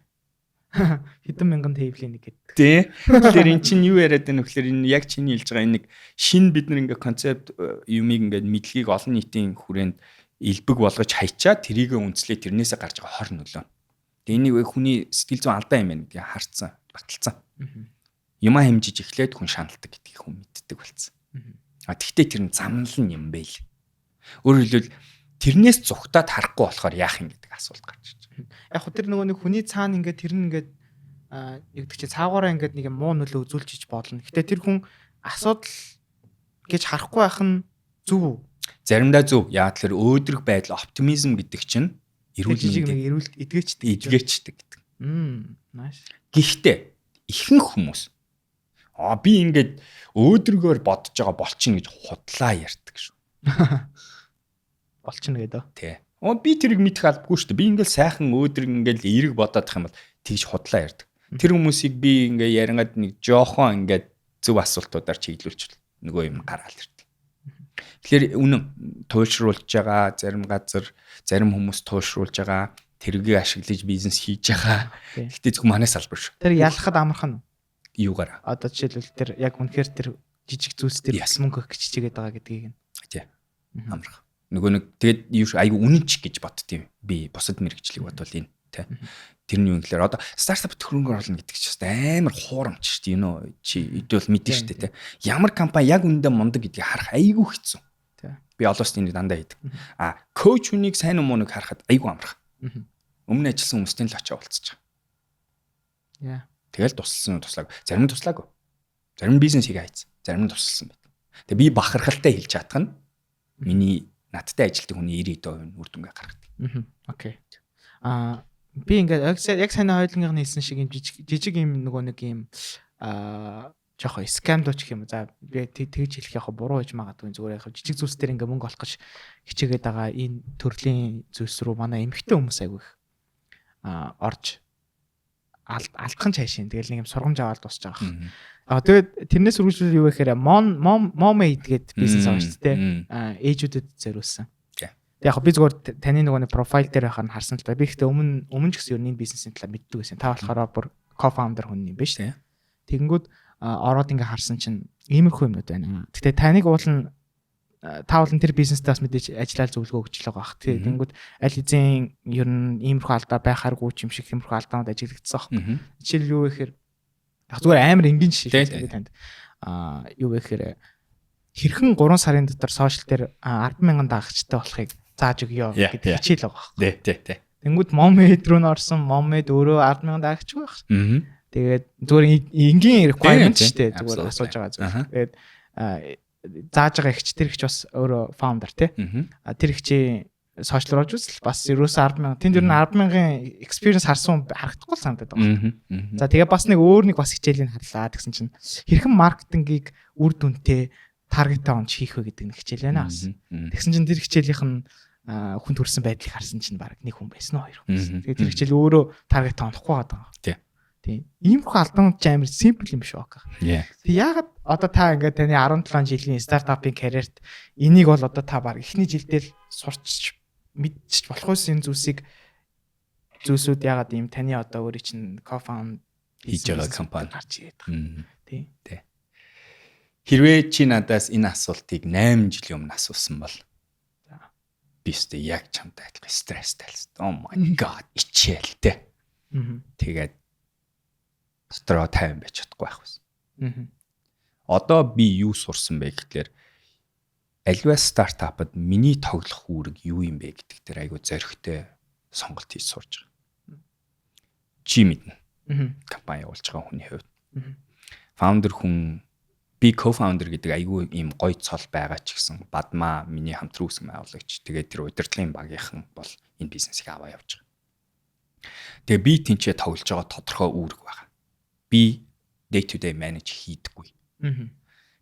Хэдэн мянган table ийн нэг гэдэг. Тий. Тэгэхээр эн чинь юу яриад байна вэ гэхээр энэ яг чиний хэлж байгаа энэ нэг шин бид нар ингээ концепт юмыг ингээ мэдлэгийг олон нийтийн хүрээнд элбэг болгож хайчаа тэрийгэ үнслээ, тэрнээсээ гарч байгаа хор нөлөө. Тэгээ энийг хүний сэтгэл зүйн алдаа юм байна гэдгийг харцсан, баталцсан. Юмаа хэмжиж эхлээд хүн шаналдаг гэдгийг хүн мэддэг болсон. А тэгтээ тэр нь замнал нь юм бэ л. Өөрөөр хэлбэл тэрнээс зүхтаад харахгүй болохоор яах юм гэдэг асуулт гарч ирж байгаа. Яг хөө тэр нөгөө нэг хүний цаана ингээд тэр нь ингээд юу гэдэг чинь цаагаараа ингээд нэг юм муу нөлөө үзүүлж ич болно. Гэтэ тэр хүн асуудал гэж харахгүй байх нь зөв үү? Заримдаа зөв. Яг тэр өөдрөг байдал, оптимизм гэдэг чинь Эрүүл жижиг нэг эрүүл эдгээчдэг. Эдгээчдэг гэдэг. Nice. Гэхдээ ихэнх хүмүүс би ингээд өөдрөгөөр бодож байгаа болчихно гэж худлаа ярьдаг шүү. Болчихно гэдэг. Тий. Би тэрийг мэдэх албагүй шүү дээ. Би ингээд сайхан өөдрөг ингээд эерэг бодоодох юм бол тэгж худлаа ярьдаг. Тэр хүмүүсийг би ингээд ярингад нэг жоохон ингээд зөв асуултуудаар чиглүүлчихвэл нөгөө юм гараал ирдэг. Тэгэхээр үнэн, туйлшруулж байгаа зарим газар, зарим хүмүүс туйлшруулж байгаа, тэргийг ашиглаж бизнес хийж байгаа. Гэхдээ зөвхөн манай салбар шүү. Тэр ялахад амархан уу? Юугаар? Одоо жишээлбэл тэр яг үнэхээр тэр жижиг зүйлс тэр мөнгө өгөх гэж хичээгээд байгаа гэдгийг нь. Тий. Амархан. Нөгөө нэг тэгээд юу шүү, айгу үнэнч гэж боддtiin. Би бусад мэргэжлийг бодвол энэ тий. Тэр нь юу гэхээр одоо стартап хөрөнгө оруулна гэдэг чинь амар хуурамч шүү дээ. You чи эдвэл мэдэн шүү дээ тий. Ямар компани яг үнэндээ мундаг гэдгийг харах айгүй хэцүү. Би олоос энийг дандаа хийдэг. А коуч хүнийг сайн уу муу нэг харахад айгүй амархан. Өмнө ажилласан хүмүүстэй л очиж уулзаж байгаа. Яа. Тэгэл тусалсан уу, туслаагүй. Зарим нь туслаагүй. Зарим нь бизнес хийгээ хайцсан. Зарим нь тусалсан байт. Тэгээ би бахархалтай хэлж чадах нь миний надтай ажилладаг хүний 90% нь үр дүнгээ гаргадаг. Okay. Би ингээд яг сайн хоёулангийнх нь хэлсэн шиг юм жижиг жижиг юм нөгөө нэг юм жоохоо scam дууч гэх юм. За, би тэгж хэлэх яг буруу гэж магадгүй, зүгээр яг жижиг зүйлс дээр ингээ мөнгө олох гэж хичээгээд байгаа энэ төрлийн зүйлс рүү манай эмэгтэй хүмүүс айгүй их орж алдхан цаашин. Тэгэл нэг юм сургамж аваад дуусч байгаа. Тэгээд тэрнээс үргэлжлүүл юу гэхээр Momade гэдэг бизнес байгаа шүү дээ. Ээжүүдэд зориулсан. Тэг яг би зүгээр таны нөгөө нэг profile дээр байхаар нь харсан л да. Би ихтэй өмнө өмнө ч гэсэн ер нь энэ бизнесийн талаар мэддэг байсан. Та болохоор бүр co-founder хүн юм биш үү? Тэгэнгүүт ороод ингээ харсан чинь иймэрхүү юмнууд байна. Гэтэ таныг уул нь та бол тэр бизнестэй бас мэдээж ажиллаад зөвлөгөө өгч л байгаа бах. Тэгэнгүүт аль хэзээ ер нь иймэрхүү алдаа байхааргүй ч юм шиг иймэрхүү алдаанууд ажиглагдсан байхгүй. Жишээл юу вэ гэхээр яг зүгээр амар энгийн жишээ би танд юу вэ гэхээр хэрхэн 3 сарын дотор social дээр 10,000 дагагчтай болохыг зааж өгье гэдэг хичээл байгаа байхгүй. Тий, тий, тий. Тэнгүүд Momade руу н орсон, Momade өөрөө 10,000 дагагч байх. Тэгээд зүгээр энгийн requirement шүү дээ. Зүгээр асууж байгаа зүйл. Тэгээд зааж байгаа ихч, тэр ихч бас өөрөө founder тий. Тэр ихчийн social руу орж үзэл бас ерөөсөө 10,000, тэнд ер нь 10,000-ын experience харсан хүн харагдахгүй л санагдаад байгаа. За, тэгээ бас нэг өөр нэг бас хичээлийг харлаа тэгсэн чинь хэрхэн маркетингийг үр дүнтэй target аа онч хийх вэ гэдэг нэг хичээл байна бас. Тэгсэн чинь тэр хичээлийнх нь хүн төрсэн байдлыг харсан чинь баг нэг хүн байсан уу, хоёр хүн байсан. Тэгээ тэр хичээл өөрөө target аа онохгүй байгаа. Тийм. Иймэрхүү алдаанууд ч амар simple юм биш үү? Тэг яагаад одоо та ингээд таны 17 жилийн стартапын карьерт энийг бол одоо та баг эхний жилдээ л сурчиж мэдчих болох байсан энэ зүйлсүүд яагаад ийм таны одоо өөрийн чинь co-found хийж байгаа компани гарч ирээд байгаа. Тийм. Тий. Хэрвээ чи надаас энэ асуултыг 8 жилийн өмнө асуусан бол би өстэй яг чамтай адилхан стресстэй л. Oh my god, ичээлтэй. Тэгээд дотроо 50 байж чадахгүй байх байсан. Одоо би юу сурсан бэ гэхлээр альва стартапад миний тоглох үүрэг юу юм бэ гэдэг дээр айгу зоригтой сонголт хийж сурж байгаа. Чи мэднэ. Компани явуулж байгаа хүний хувьд. Founder хүн, би co-founder гэдэг айгүй ийм гоё цол байгаа ч гэсэн Бадмаа, миний хамтран үүсгэн байгуулагч, тэгээд тэр удирдлагын багийнхан бол энэ бизнесийг аваа явж байгаа. Тэгээ би тэнцээ тоглож байгаа тодорхой үүрэг байгаа. Би day to day manage хийдэггүй.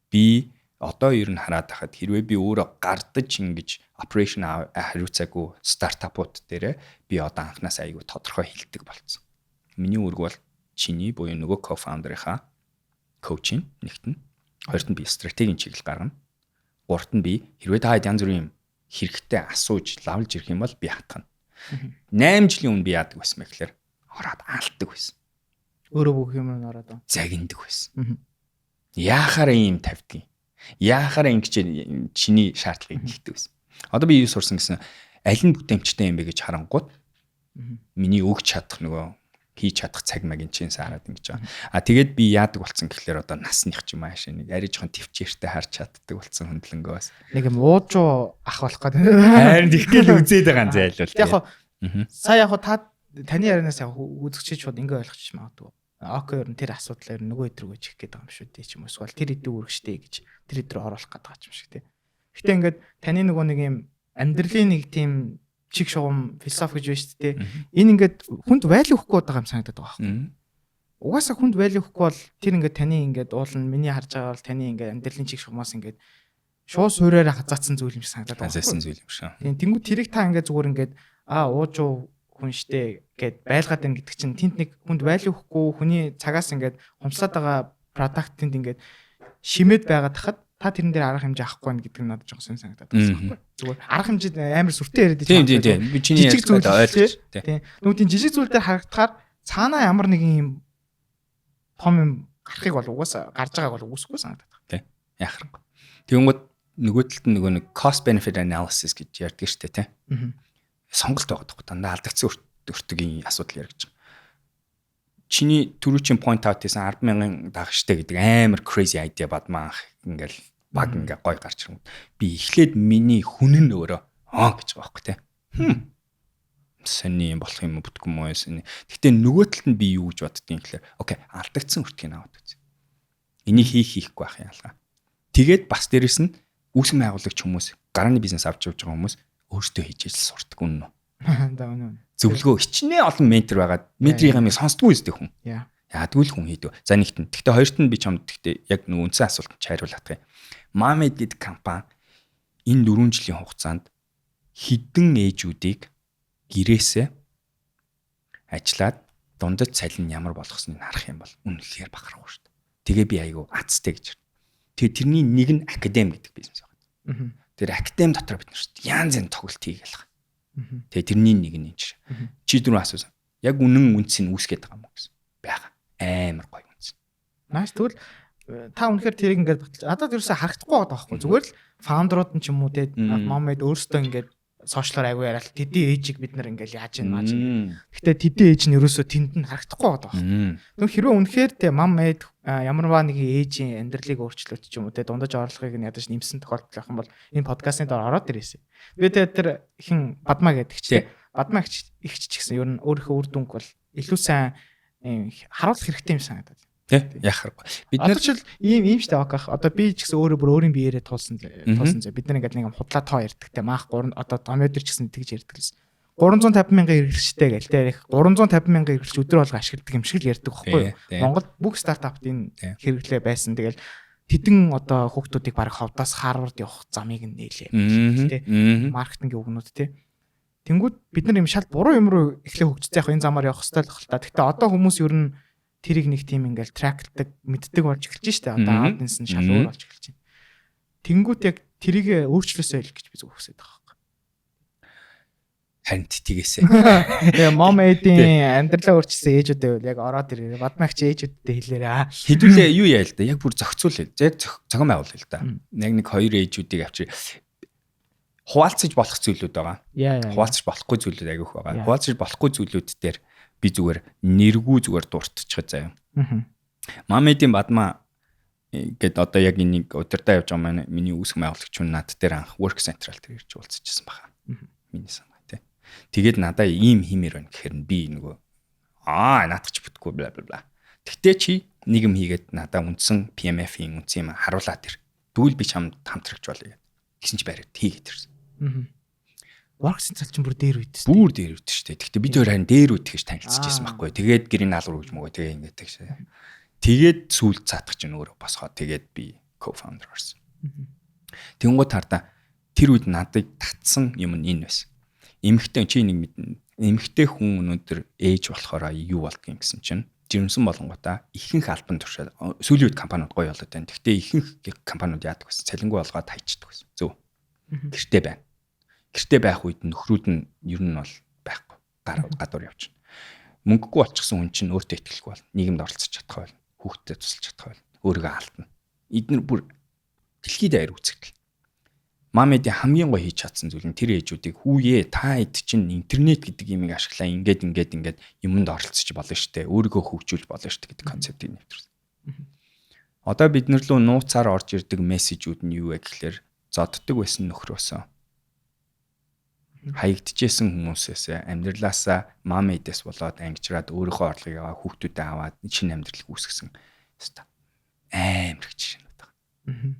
Би одоо ер нь хараад байхад хэрвээ би өөрөө гардаж ингэж operation хариуцаагүй стартапууд дээр би одоо анханаас айгүй тодорхой хэлдэг болцсон. Миний үүрэг бол чиний буюу нөгөө co-founder-ийнхаа coaching нэгт нь, хоёрт нь би стратегийн чиглэл гаргана. Гуравт нь би хэрвээ та янз бүрийн юм хэрэгтэй асууж лавлж ирэх юм бол би хатгана. 8 жилийн өмнө би яадаг байсан бэ гэхээр ороод аалдаг байсан. Өөрөө бүх юм нь ороод. Загиндаг байсан. Яахаараа ийм тавьдгийг. Яахаараа ингэж чиний шаардлагыг нэгдэг байсан. Одоо би юу сурсан гэсэн, аль нь бүтээмжтэй юм бэ гэж харангуут миний өгч чадах, нөгөө хийж чадах цаг магийн чинь хараад ингэж байгаа. А тэгээд би яадаг болсон гэхлээр одоо насных ч юм аашаа нэг арай жоохон төвчээртэй харж чаддаг болсон хөндлөнгөө бас. Нэг юм уужуу ах болох гэдэг. Харин тэгтэл үзээд байгаа юм зайлвал. Яг хоо сая яг хоо та таны ярианаас яг үзэгчид шууд ингэ ойлгочих магадгүй. Okay, ер нь тэр асуудал ер нь нөгөө өдрөгөө чих гээд байгаа юм шүү дээ ч юм уу, эсвэл тэр эдийн үүрэгчтэй гэж тэр өдрөө оруулах гээд байгаа юм шиг тий. Гэтэ ингээд таны нөгөө нэг юм амьдралын нэг тийм Чиг шугам, философи гэж байна шүү дээ. Энэ ингээд хүнд value өгөхгүй байгаа юм санагдаад байгаа байхгүй. Угаасаа хүнд value өгөхгүй бол тэр ингээд таны ингээд уулна, миний харж байгаа бол таны ингээд амьдралын чиг шугамаас ингээд шууд суураараа хазаацсан зүйл юм шиг санагдаад байгаа. Хазаасан зүйл юм шиг. Тийм, тэнгуү тэрийг та ингээд зүгээр ингээд уужуу хүн штэ гэд байлгаад байна гэдэг чинь тэнд нэг хүнд value өгөхгүй, хүний цагаас ингээд хумслаад байгаа product тэнд ингээд шимээд байгаа тахад та тэрэн дээр арга хэмжээ авахгүй байна гэдэг нь надад жоохон сонь санагдаад байна байхгүй. Зүгээр арга хэмжээ амар сүртэй яриад байж. Тийм. Би чиний жижиг зүйл ойлгож. Тийм. Нүг тийм жижиг зүйл дээр харагдахаар цаанаа ямар нэгэн юм том юм гарахыг бол угаасаа гарч байгааг бол үгүйсэхгүй санагдаад байна. Тийм. Яхахгүй. Тэгэнгүүт нөгөө талд нь нөгөө нэг cost benefit analysis гэж ярьдаг шүү дээ, тийм. Сонголт байгаа байхгүй, дандаа алдагдсан өртөгийн асуудал яригдж байгаа. Чиний түрүүчийн point out хийсэн 10,000 дагагчтай гэдэг амар crazy idea бадмаа анх ингээл баг ингээ гой гарч ирэн. Би эхлээд миний хүн нь өөрөө аа гэж байгаа байхгүй, тийм. Сони юм болох юм бүтгэн юм уу сони. Гэтэ нөгөө талд нь би юу гэж боддгийн гэхээр okay, алдагдсан өртгийг аваад үз. Энийг хийхгүй байх юм ялгаа. Тэгээд бас дээрэс нь үүсгэн байгуулагч хүмүүс, гарааны бизнес авч явж байгаа хүмүүс өөрсдөө хийж ижил сурдаг, үнэн үү? Да, үнэн. Зөвлөгөө хичнээн олон ментор байгаад менторийн амыг сонсдгүй үстэй хүн. Яадгүй л хүн хийдэг. За, нэгт нь. Гэхдээ хоёрт нь би чамд гэхдээ яг нэг үндсэн асуултанд чи хариулах юм. Mamed гэдэг компани энэ 4 жилийн хугацаанд хэдэн ээжүүдийг гэрээсээ ажиллаад дундад цалин ямар болгосныг харах юм бол үнэхээр бахархав шүү дээ. Тэгээ би айгу азтай гэж. Тэгээ тэрний нэг нь академи гэдэг бизнес байна. Тэр академи дотор бид нар шүү дээ янз янз тоглолт хийгээл байгаа. Тэгээ тэрний нэг нь энэ жишээ. Чи дөрөв асуусан. Яг үнэн үнцийг үүсгээд байгаа юм уу гэсэн. Байгаа. Амар гоё үнц. Nice, тэгвэл та үнэхээр тэрийг ингээд баталж надад ерөөсөө харагдахгүй байгаа байхгүй. Зүгээр л founder ууд нь ч юм уу те, Mamed өөрсдөө ингээд social оор аягүй яриад тэдний ээжийг бид нар ингээл яаж юм мааж. Гэтэ тэдний ээж нь ерөөсөө тэнд нь харагдахгүй байгаа байхгүй. Тэгвэл хэрвээ үнэхээр те Mamed ямарваа нэгэн ээжийн амьдралыг өөрчлөөч ч юм уу те, дундаж орлогыг нь ядаж нэмсэн тохиолдол байх юм бол энэ подкастын доор ороод ирээсэй. Тэгээ те тэр хин Бадмаа гэдэг чи Бадмаа ихч ч гэсэн ер нь өөрийнхөө үр дүнг бол илүү сайн харуулах хэрэгтэй юм санагдаад. Тэ яхахгүй. Бид нар ч ийм ийм штэ оках. Одоо би ч гэсэн өөрөө бүр өөрийн биеэрээ туулсан туулсан зэ. Бид нар ингээд нэг юм худлаа тоо ярьдаг те. Маах 3 одоо томьёо дээр ч гэсэн тэгж ярьдаг лээс. 350 мянган хэрэглэгчтэй гээл те. 350 мянган хэрэглэгч өдөр болго ашигладаг юм шиг л ярьдаг байхгүй юу? Монголд бүх стартапт энэ хэрэглээ байсан. Тэгэл тэдэн одоо хүүхдүүдийг баг ховдоос Харвард явах замыг нь нээлээ. Тэ. Маркетингийн үгнүүд те. Тэнгүүд бид нар юм шал буруу юм руу эхлээ хөгжсөн, яг энэ замаар явах хэрэгтэй л хэл та. Гэхдээ одоо хүмүүс ер нь тэрийг нэг тийм ингээл track лдаг, мэддэг болж эхэлж штэ. Одоо audience нь шал өөр болж эхэлж байна. Тэнгүүт яг тэрийг өөрчлөөсэй л гэж би зөв хүсэж байгаа байхгүй. Харин тгээсээ. Тэгээ Mamed-ийн амьдралаа өөрчилсөн ээжүүдээ бол яг ороод ирээ. Бадмагч ээжүүдтэй хэлээрээ. Хэдүүлээ юу яа л да. Яг бүр зохицуулъя. Яг зохион байгуулъя л да. Яг нэг хоёр ээжүүдийг авчир хуваалцаж болох зүйлүүд байгаа. Хуваалцаж болохгүй зүйлүүд агиух байгаа. Хуваалцаж болохгүй зүйлүүд дээр би зүгээр нэргүй зүгээр дуртчихад заяа. Mamed-ийн Бадмаа гэд одоо яг энийг удирдаа явж байгаа маань миний үүсгэн байгуулагч хүн над дээр анх Work Central дээр ирж уулзчихсан баха. Миний санаа тий. Тэгээд надаа ийм хиймээр байна гэхээр би нөгөө наадах ч бүтггүй бла бла бла. Тэгтээ чи нэг юм хийгээд надаа үндсэн PMF-ийн үндсэн юм харуулаад ир. Тэгвэл би чамд хамтрагч болъё гэд. Тэгсэн чи бариад хийгээд ирсэн. Work Central чинь бүр дээр үед шүү. Бүр дээр үед шүү дээ. Тэгтээ бид хоёр харин дээр үед тэгж танилцчихсан байхгүй. Тэгээд гэрийн наалуур гэж мөгөө тэгээ ингээд тэгш. Тэгээд сүүлд цаатах чинь өөрөө босгоо. Тэгээд би co-founder болсон. Тэнгууд хардаа тэр үед надыг татсан юм нь энэ байсан. Эмэгтэй чи нэг мэднэ. Эмэгтэй хүн өнөөдөр ээж болохоор юу болдгийг гэсэн чинь жирэмсэн болонгуудаа ихэнх албан тушаал сүүлийн үед компаниуд гоё болоод байна. Гэхдээ ихэнх компаниуд яадаг байсан? Цалингүй болгоод хайчдаг байсан. Зөв. Гэрте байна. Гэрте байх үед нөхрүүд нь ер нь бол байхгүй. Гар гадуур явчихна. Мөнгөгүй болчихсон хүн чинь өөртөө итгэлгүй бол нийгэмд оролцож чадахгүй бол хүүхдэд тусалж чадахгүй бол өөрийгөө алдна. Эднэр бүр дэлхийд даяар үзэгдэл. Mamed-ийн хамгийн гоё хийж чадсан зүйл нь тэр ээжүүдийг хүүе та хэд чинь интернет гэдэг юмыг ашиглаа ингээд ингээд ингээд юмд оролцож болно штэ, өөрийгөө хөгжүүлж болно штэ гэдэг концептыг нэвтрүүлсэн. Одоо бид нар лөө нууцаар орж ирдэг мессежүүд нь юу вэ гэхлээр зодддаг байсан нөхрөөсөө хаягдчихсэн хүмүүсээс амьдралаасаа Mamed-ээс болоод ангижраад өөрийнхөө орлогыг аваад хүүхдүүдэд аваад шинэ амьдралыг үүсгэсэн хэвээр амар их жишээнүүд байгаа.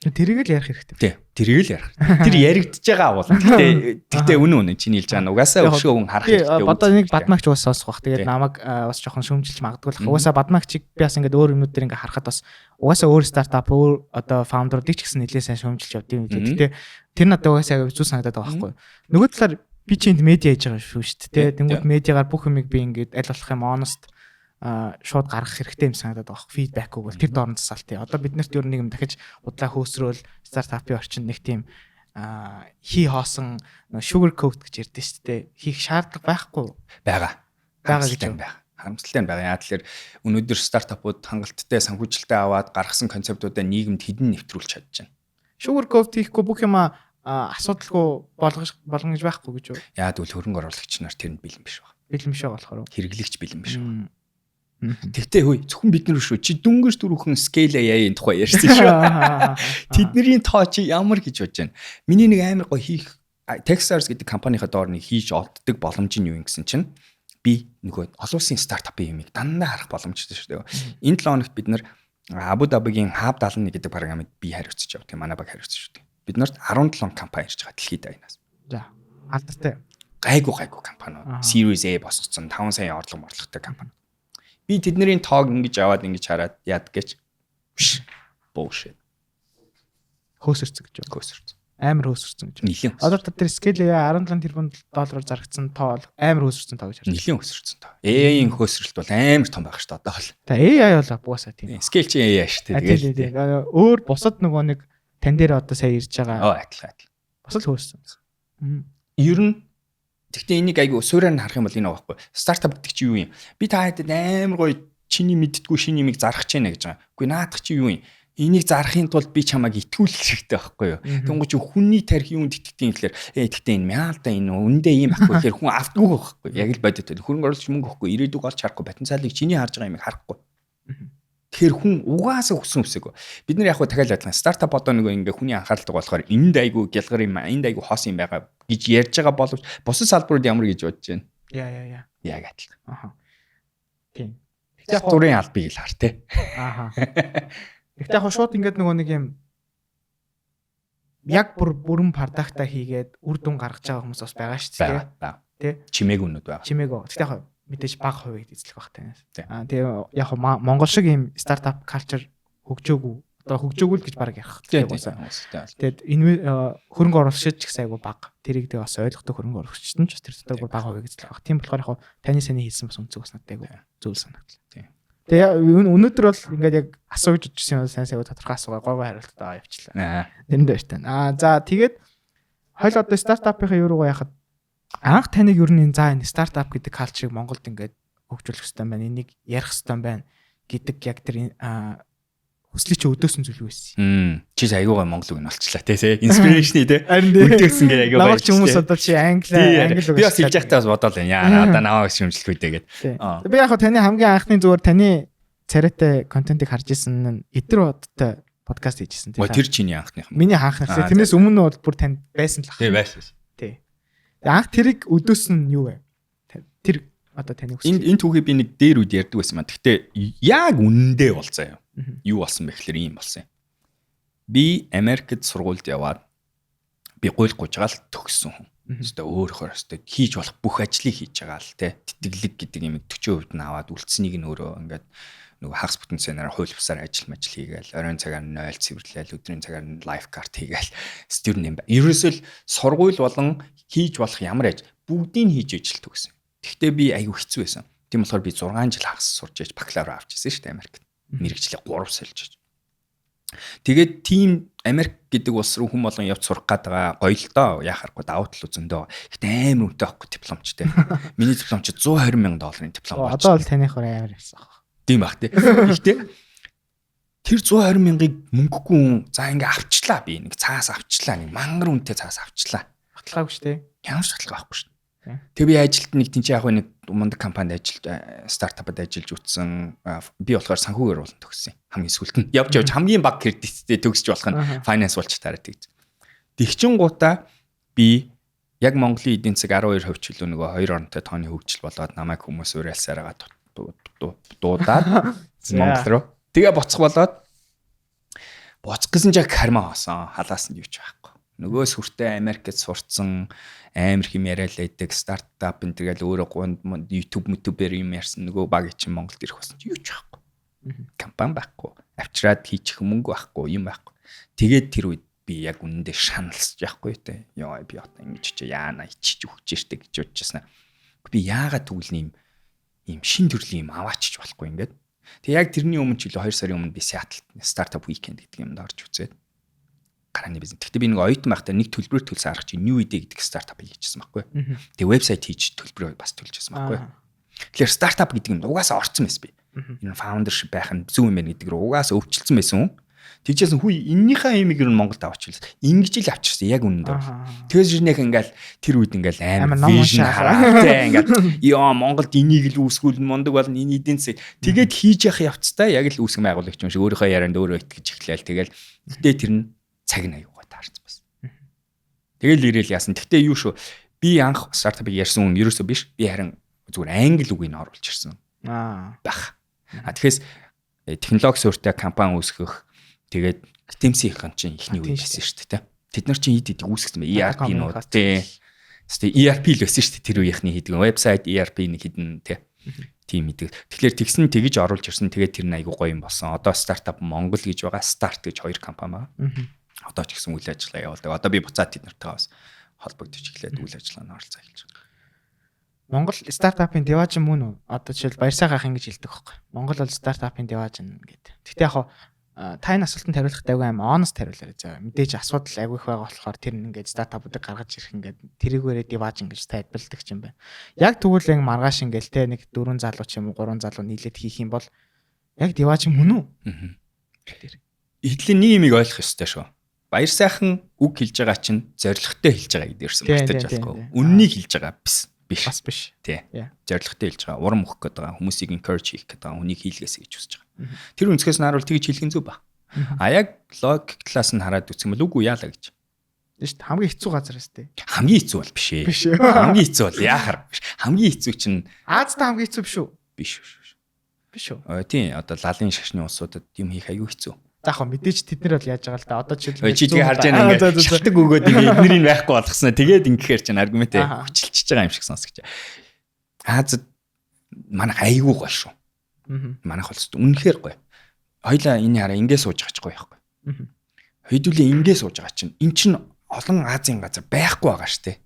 Тэрийг л ярих хэрэгтэй. Тий. Тэрийг л ярих. Тэр яригдж байгаа бол. Гэтэ үнэн үнэн чиний хэлж байгаа нь угаасаа өшөө хүн харах хэрэгтэй. Одоо нэг бадмагч уус сонсох бах. Тэгээд намайг бас жоохон шүүмжилж магадгүй л. Угаасаа бадмагчийг би бас ингээд өөр юмнууд дээр ингээд харахад бас угаасаа өөр стартап, өөр одоо founder уудыг ч гэсэн нэлээд сайн шүүмжилж явд юм. Гэтэ тэр надад угаасаа аягүй зүг санагдаад байгаа байхгүй. Нөгөө талаар би чи энд медиа хийж байгаа шүү шүү дээ. Тэнгүүд медиагаар бүх юмыг би ингээд аль болох юм honest шууд гаргах хэрэгтэй юм санагдаад байгаа. Feedback өгвөл тэр дорн засаал тий. Одоо бид нарт ер нь нэг юм дахиж удлаа хөөсрөөл стартапын орчинд нэг тийм хий хоосон sugar coat гэж ярьдэн шүү дээ. Хийх шаардлага байхгүй. Байгаа. Байгаа гэж байна. Харамсалтай нь байгаа. Яа тэгэхээр өнөөдөр стартапууд хангалттай санхүүжилтээ аваад гаргасан концептуудаа нийгэмд хэдэн нэвтрүүлж чадж байна. Sugar coat хийхгүй бүх юма асуудалгүй болгож болгоно гэж байхгүй гэж юу? Яа тэгвэл хөрөнгө оруулагч нар тэрэнд бэлэн биш байна. Бэлэн биш байгаа болохоор. Хэрэглэгч бэлэн биш байна. Тэгтээ хөөе, зөвхөн бид нар шүү. Чи дөнгөж түрүүхэн Scale AI-ийн тухай ярьсан шүү. Тэдний тоо чи ямар гэж бодож байна? Миний нэг амар гоё хийх Techstars гэдэг компанийнхаа доор нэг хийж олддог боломж нь юу юм гэсэн чинь би нөгөө олон улсын стартапын юмыг дандаа харах боломжтой шүү дээ. Энэ 7 хоногт бид нар Абу Дабигийн Hub 71 гэдэг програмыг би хариуцж явдаг. Манай баг хариуцж явдаг. Бид нарт 17 компани ирж байгаа дэлхийд даяанаас. За, алдартай. Гайгүй гайгүй компаниуд. Series A босгоцсон 5 сая орлого морлоготой компани. Би тэдний тоог ингэж аваад ингэж хараад яад гэж биш. Bullshit. Хөөсөрцөн гэж байна. Хөөсөрцөн. Амар хөөсөрцөн гэж. Нилээн. Одоо та тэр Scale AI 17 тэрбум доллараар зарагдсан тоо бол амар хөөсөрцөн тоо гэж харж байна. Нилээн хөөсөрцөн тоо. AI-ийн хөөсрөлт бол амар том байх шүү дээ одоо бол. Та AI бол бугасаа тийм. Scale чи AI шүү дээ. Тэгээд өөр бусад нөгөө нэг тань дээр одоо сая ирж байгаа. Оо адилхан адилхан. Бас л хөөссөн. Ер нь тэгтээ энийг айгүй суураар нь харах юм бол энэ байгаа байхгүй. Стартап гэдэг чи юу юм? Би та хэдэд амар гоё чиний мэддэггүй шинэ юмыг зарах гэж байна гэж байгаа. Үгүй, наадах чи юу юм? Энийг зарахын тулд би чамайг итгүүлэх хэрэгтэй байхгүй юу? Тэнгуү чи хүний тарих юунд итгэдэг юм гэхээр тэгтээ энэ мяалда энэ үндэ ийм байхгүй гэхээр хүн автгүй байхгүй. Яг л бодит. Хөрөнгө оруулагч мөнгө өгөхгүй, ирээдүг олж харахгүй, потенциалыг чиний харж байгаа юмыг харахгүй. Тэгэхээр хүн угаасаа хүссэн үсээгөө. Бид нар яг хөө дахиад адилхан стартап одоо нөгөө ингээ хүний анхааралтай болохоор энд айгүй гялгар юм, энд айгүй хос юм байгаа гэж ярьж байгаа боловч бусад салбарууд ямар гэж бодож байна? Яа яа яа. Яг адилхан. Аха. Тийм. Тэгвэл яг дурын албыг л хар те. Аха. Тэгвэл яг шууд ингээд нөгөө нэг юм яг бүр бүрэн product аа хийгээд үр дүн гаргаж байгаа хүмүүс бас байгаа шүү дээ. Тэ. Чимээг үнүүд байгаа. Чимээг. Тэгвэл яг мэдээж бага хувийг эзлэх байх танаас. Аа тэгээ яг Монгол шиг ийм стартап culture хөгжөөгүй. Одоо хөгжөөгүй л гэж баг ярих. Тэгээд энэ хөрөнгө оруулагч ч гэсэн айгу бага. Тэрийг тэгээ бас ойлгодог хөрөнгө оруулагчид нь ч бас тэр дотор бага хувийг эзлэх байх. Тийм болохоор яг таны саний хийсэн бас үнцэг бас надад айгу зүйл санагдлаа. Тэгээ өнөөдөр бол ингээд яг асуу гэж бодчихсон юм, сайн сайн тодорхой асуугаа гой гой хариултаа явчлаа. Тэрэнд баяртай. Аа за, тэгээд хойл одоо стартапынхаа юу руугаа яхад анх таныг ер нь энэ за энэ стартап гэдэг culture ыг Монголд ингээд хөгжүүлэх хэрэгтэй байна. Энийг ярих хэрэгтэй байна гэдэг яг тэр хүслийг чи өдөөсөн зүйл юу байсан? Чи аягүй гой монгол үг нь олчлаа те. Inspiration те. Өдөөсөн гээ аягүй гоё. Намайг ч хүмүүс одоо чи англи англи үг. Би бас хэлж байхдаа бас бодоол байна. Яа, одоо намайг шүмжлэх үү гээд. Би яг таны хамгийн анхны зүгээр таны царайтай контентыг харж исэн нь эдэр бодтой подкаст хийжсэн тийм. Тэр чиний анхных юм. Миний анхных. Тэрнээс өмнө бол бүр танд байсан л ах. Тийм, байсан. Тий. Анх тэрийг өдөөсөн нь юу вэ? Тэр одоо таны хүсэл. Энэ түүхийг би нэг дээр үед ярьдаг байсан маань. Гэхдээ яг үнэндээ бол заяа. Юу болсон бэ гэхээр ийм болсон юм. Би Америкт сургуульд яваад би гуйл гуйжгаал төгссөн хүн. Өстой өөрөөхөр өстой хийж болох бүх ажлыг хийж байгаа л те. Тэтгэлэг гэдэг юм 40% нь аваад үлдсэнийг нь өөрөө ингээд нөгөө хагас бүтэн цэнээр хууль бусаар ажил мажил хийгээл, оройн цагаар нь 0 цэвэрлээл, өдрийн цагаар нь life card хийгээл student юм байна. Ерөөсөө л сургууль болон хийж болох ямар аж бүгдийг хийж ижил төгсөн. Тэгвэл би айгүй хэцүү байсан. Тийм болохоор би 6 жил хагас сурч иж бакалавр авч ирсэн шүү дээ Америкт. Мэргэжлээ 3 сольж. Тэгээд тийм Америк гэдэг улс руу хүн болгон явж сурах гээд байгаа гоё л доо. Яа харахгүй давуу тал зөндөө. Гэтэ амар үнэтэй байхгүй дипломчтэй. Миний диплом чи 120 сая долларын диплом болж. Одоо бол таных амар явсан баг. Тийм бах тий. Гэхдээ тэр 120 мянгаыг мөнгөгүй хүн за ингээ авчлаа, би нэг цаас авчлаа, нэг мангар үнэтэй цаас авчлаа. Баталгаагүй шүү дээ. Ямар ч баталгаа байхгүй шүү дээ. Тэгээ би ажилд нэг тийч яг нэг мундаг компанид ажилд, стартапад ажиллаж үтсэн. Би болохоор санхүүгээр болон төгссөн. Хамгийн сүүлд нь явж явж хамгийн бага кредиттэй төгсөж болох нь finance болж таараа тэгж. Тэгчин гутаа би яг Монголын эдийн засаг 12% ч илүү нөгөө хоёр оронтой тооны хөгжил болоод намайг хүмүүс уриалсараа дуудаад Монгол руу. Тэгээ буцах болоод Буцах гэсэн ч карма хоосон. Халаасан юу ч байхгүй. Нөгөө сүртэй Америкт сурцсан, амар хэм яриа л байдаг, стартап энэ тэгэл өөрөө гунд YouTube YouTube-ээр юм ярьсан нөгөө баг чинь Монголд ирэх болсон чи юу ч байхгүй. Компани байхгүй. Авчираад хийчих мөнгө байхгүй, юм байхгүй. Тэгээд тэр үед би яг үнэндээ шаналсаж яахгүй те. Йоо, би одоо ингэж чи яана ичиж өгч штэ гэж бодчихсон. Би яагаад тэгвэл ийм шин төрлийн юм аваачиж болохгүй ингээд. Тэг яг тэрний өмнө ч илүү 2 сарын өмнө би Seattle Startup Weekend гэдэг юмд орж үзээд гарааны бизнес. Гэхдээ би нэг оюутан байхдаа нэг төлбөрөөр төлсөн арга чи New Idea гэдэг стартапыг хийчихсэн байхгүй. Тэгээ вебсайт хийж төлбөрөө бас төлжсэн байхгүй. Тэгэхээр стартап гэдэг юм угаасаа орцсон байсан би. Энэ foundership байх нь зөв юм байна гэдэг рүү угаасаа өвчлөсөн байсан хүн. Тэгжсэн хүй эннийхээ имийг ер нь Монголд авчирлаа. Ингэж л авчирсан яг үнэндээ. Тэгэхээр жирнэх ингээл тэр үед ингээл амар vision хараа тэ ингээл ёо Монголд энийг л үүсгүүл мундаг болно, энэ эдийн засаг. Тэгээд хийж явах явцдаа яг л үүсгэн байгуулагч юм шиг өөрийнхөө ярианд өөрөө итгэж эхлээл, тэгэл гэтээ тэр нь цаг нь аюугаа таарсан бас. Тэгэл ирээл яасан. Гэтээ юу шүү. Би анх стартапыг ярьсан хүн ерөөсөө биш. Би харин зүгээр англи үгийг нь оруулж ирсэн. Бах. А тэгэхээр технологи суурьтай компани үүсгэх, тэгээд TMC-ийн чинь эхний үе байсан шүү дээ. Тэд нар чинь ид идэг үүсгэсэн бай. ERP-нууд тий. Тэ ERP л байсан шүү дээ тэр үеийнхний хийдэг. Вебсайт ERP нэг хідэн тий. Тийм идэг. Тэгэхээр тэгсэн тэгж оруулж ирсэн. Тэгээд тэр нь айгуу гоё юм болсон. Одоо Стартап Монгол гэж байгаа. Старт гэж хоёр компани байгаа. Одоо ч гэсэн үйл ажиллагаа явуулдаг. Одоо би буцаад тэд нартайгаа бас холбогдож эхлээд үйл ажиллагаанд оролцоо эхэлж байгаа. Монгол стартапын диваажин мөн үү? Одоо жишээл Баярсайгаах ингэж хэлдэг байхгүй. Монгол бол стартапын диваажин гэдэг. Гэхдээ яг та энэ асуултанд хариулахдаа айгүй аим honest хариулаарай заа. Мэдээж асуудал айгүй их байгаа болохоор тэр ингээд стартапуудыг гаргаж ирэх ингээд тэрийгээрээ диваажин гэж тайлбарладаг юм байна. Яг тэгвэл яг маргааш ингээл те нэг дөрвөн залуу ч юм уу, гурван залуу нийлээд хийх юм бол яг диваажин мөн үү? Тэр. Эдлийн нэг юмыг ойлгох ёстой шүү. Баяр сайхан үг хэлж байгаа чинь зоригтой хэлж байгаа гэдэг ерсэн мартаж болохгүй. Үннийг хэлж байгаа биш. Биш. Бас биш. Тий. Зоригтой хэлж байгаа, урам өгөх гээд байгаа, хүмүүсийг encourage хийх гээд байгаа, хүнийг хийлгээсэй гэж хүсэж байгаа. Тэр өнцгөөс нь харуул тэгж хэлэх нь зөв ба. А яг логик талаас нь хараад үзэх юм бол үгүй, яалаа гэж. Тийм шүү дээ. Хамгийн хэцүү газар өстэй. Хамгийн хэцүү бол биш ээ. Биш. Хамгийн хэцүү бол яахар биш. Хамгийн хэцүү чинь Азтай хамгийн хэцүү биш үү? Биш биш. Биш үү? Тийм, одоо лалын шашны улсуудад юм хийх аюу хэцүү. За яг мэдээж тэд нар бол яаж байгаа л да. Одоо жишээлбэл чи тэгээ харж байгаа ингээд шалтгаан өгөөд ингээд эднэрийг байхгүй болгосноо тэгээд ингэхээр чинь аргумент хүчилчихэж байгаа юм шиг сонсогч. Азад манайх айгүй гоё шүү. Манайх бол үнэхээр гоё. Хоёлаа энэ хараа ингэ сууж байгаа ч гоё байхгүй. Хэдүүлээ ингэ сууж байгаа чинь эн чинь олон Азийн газар байхгүй байгаа шүү дээ.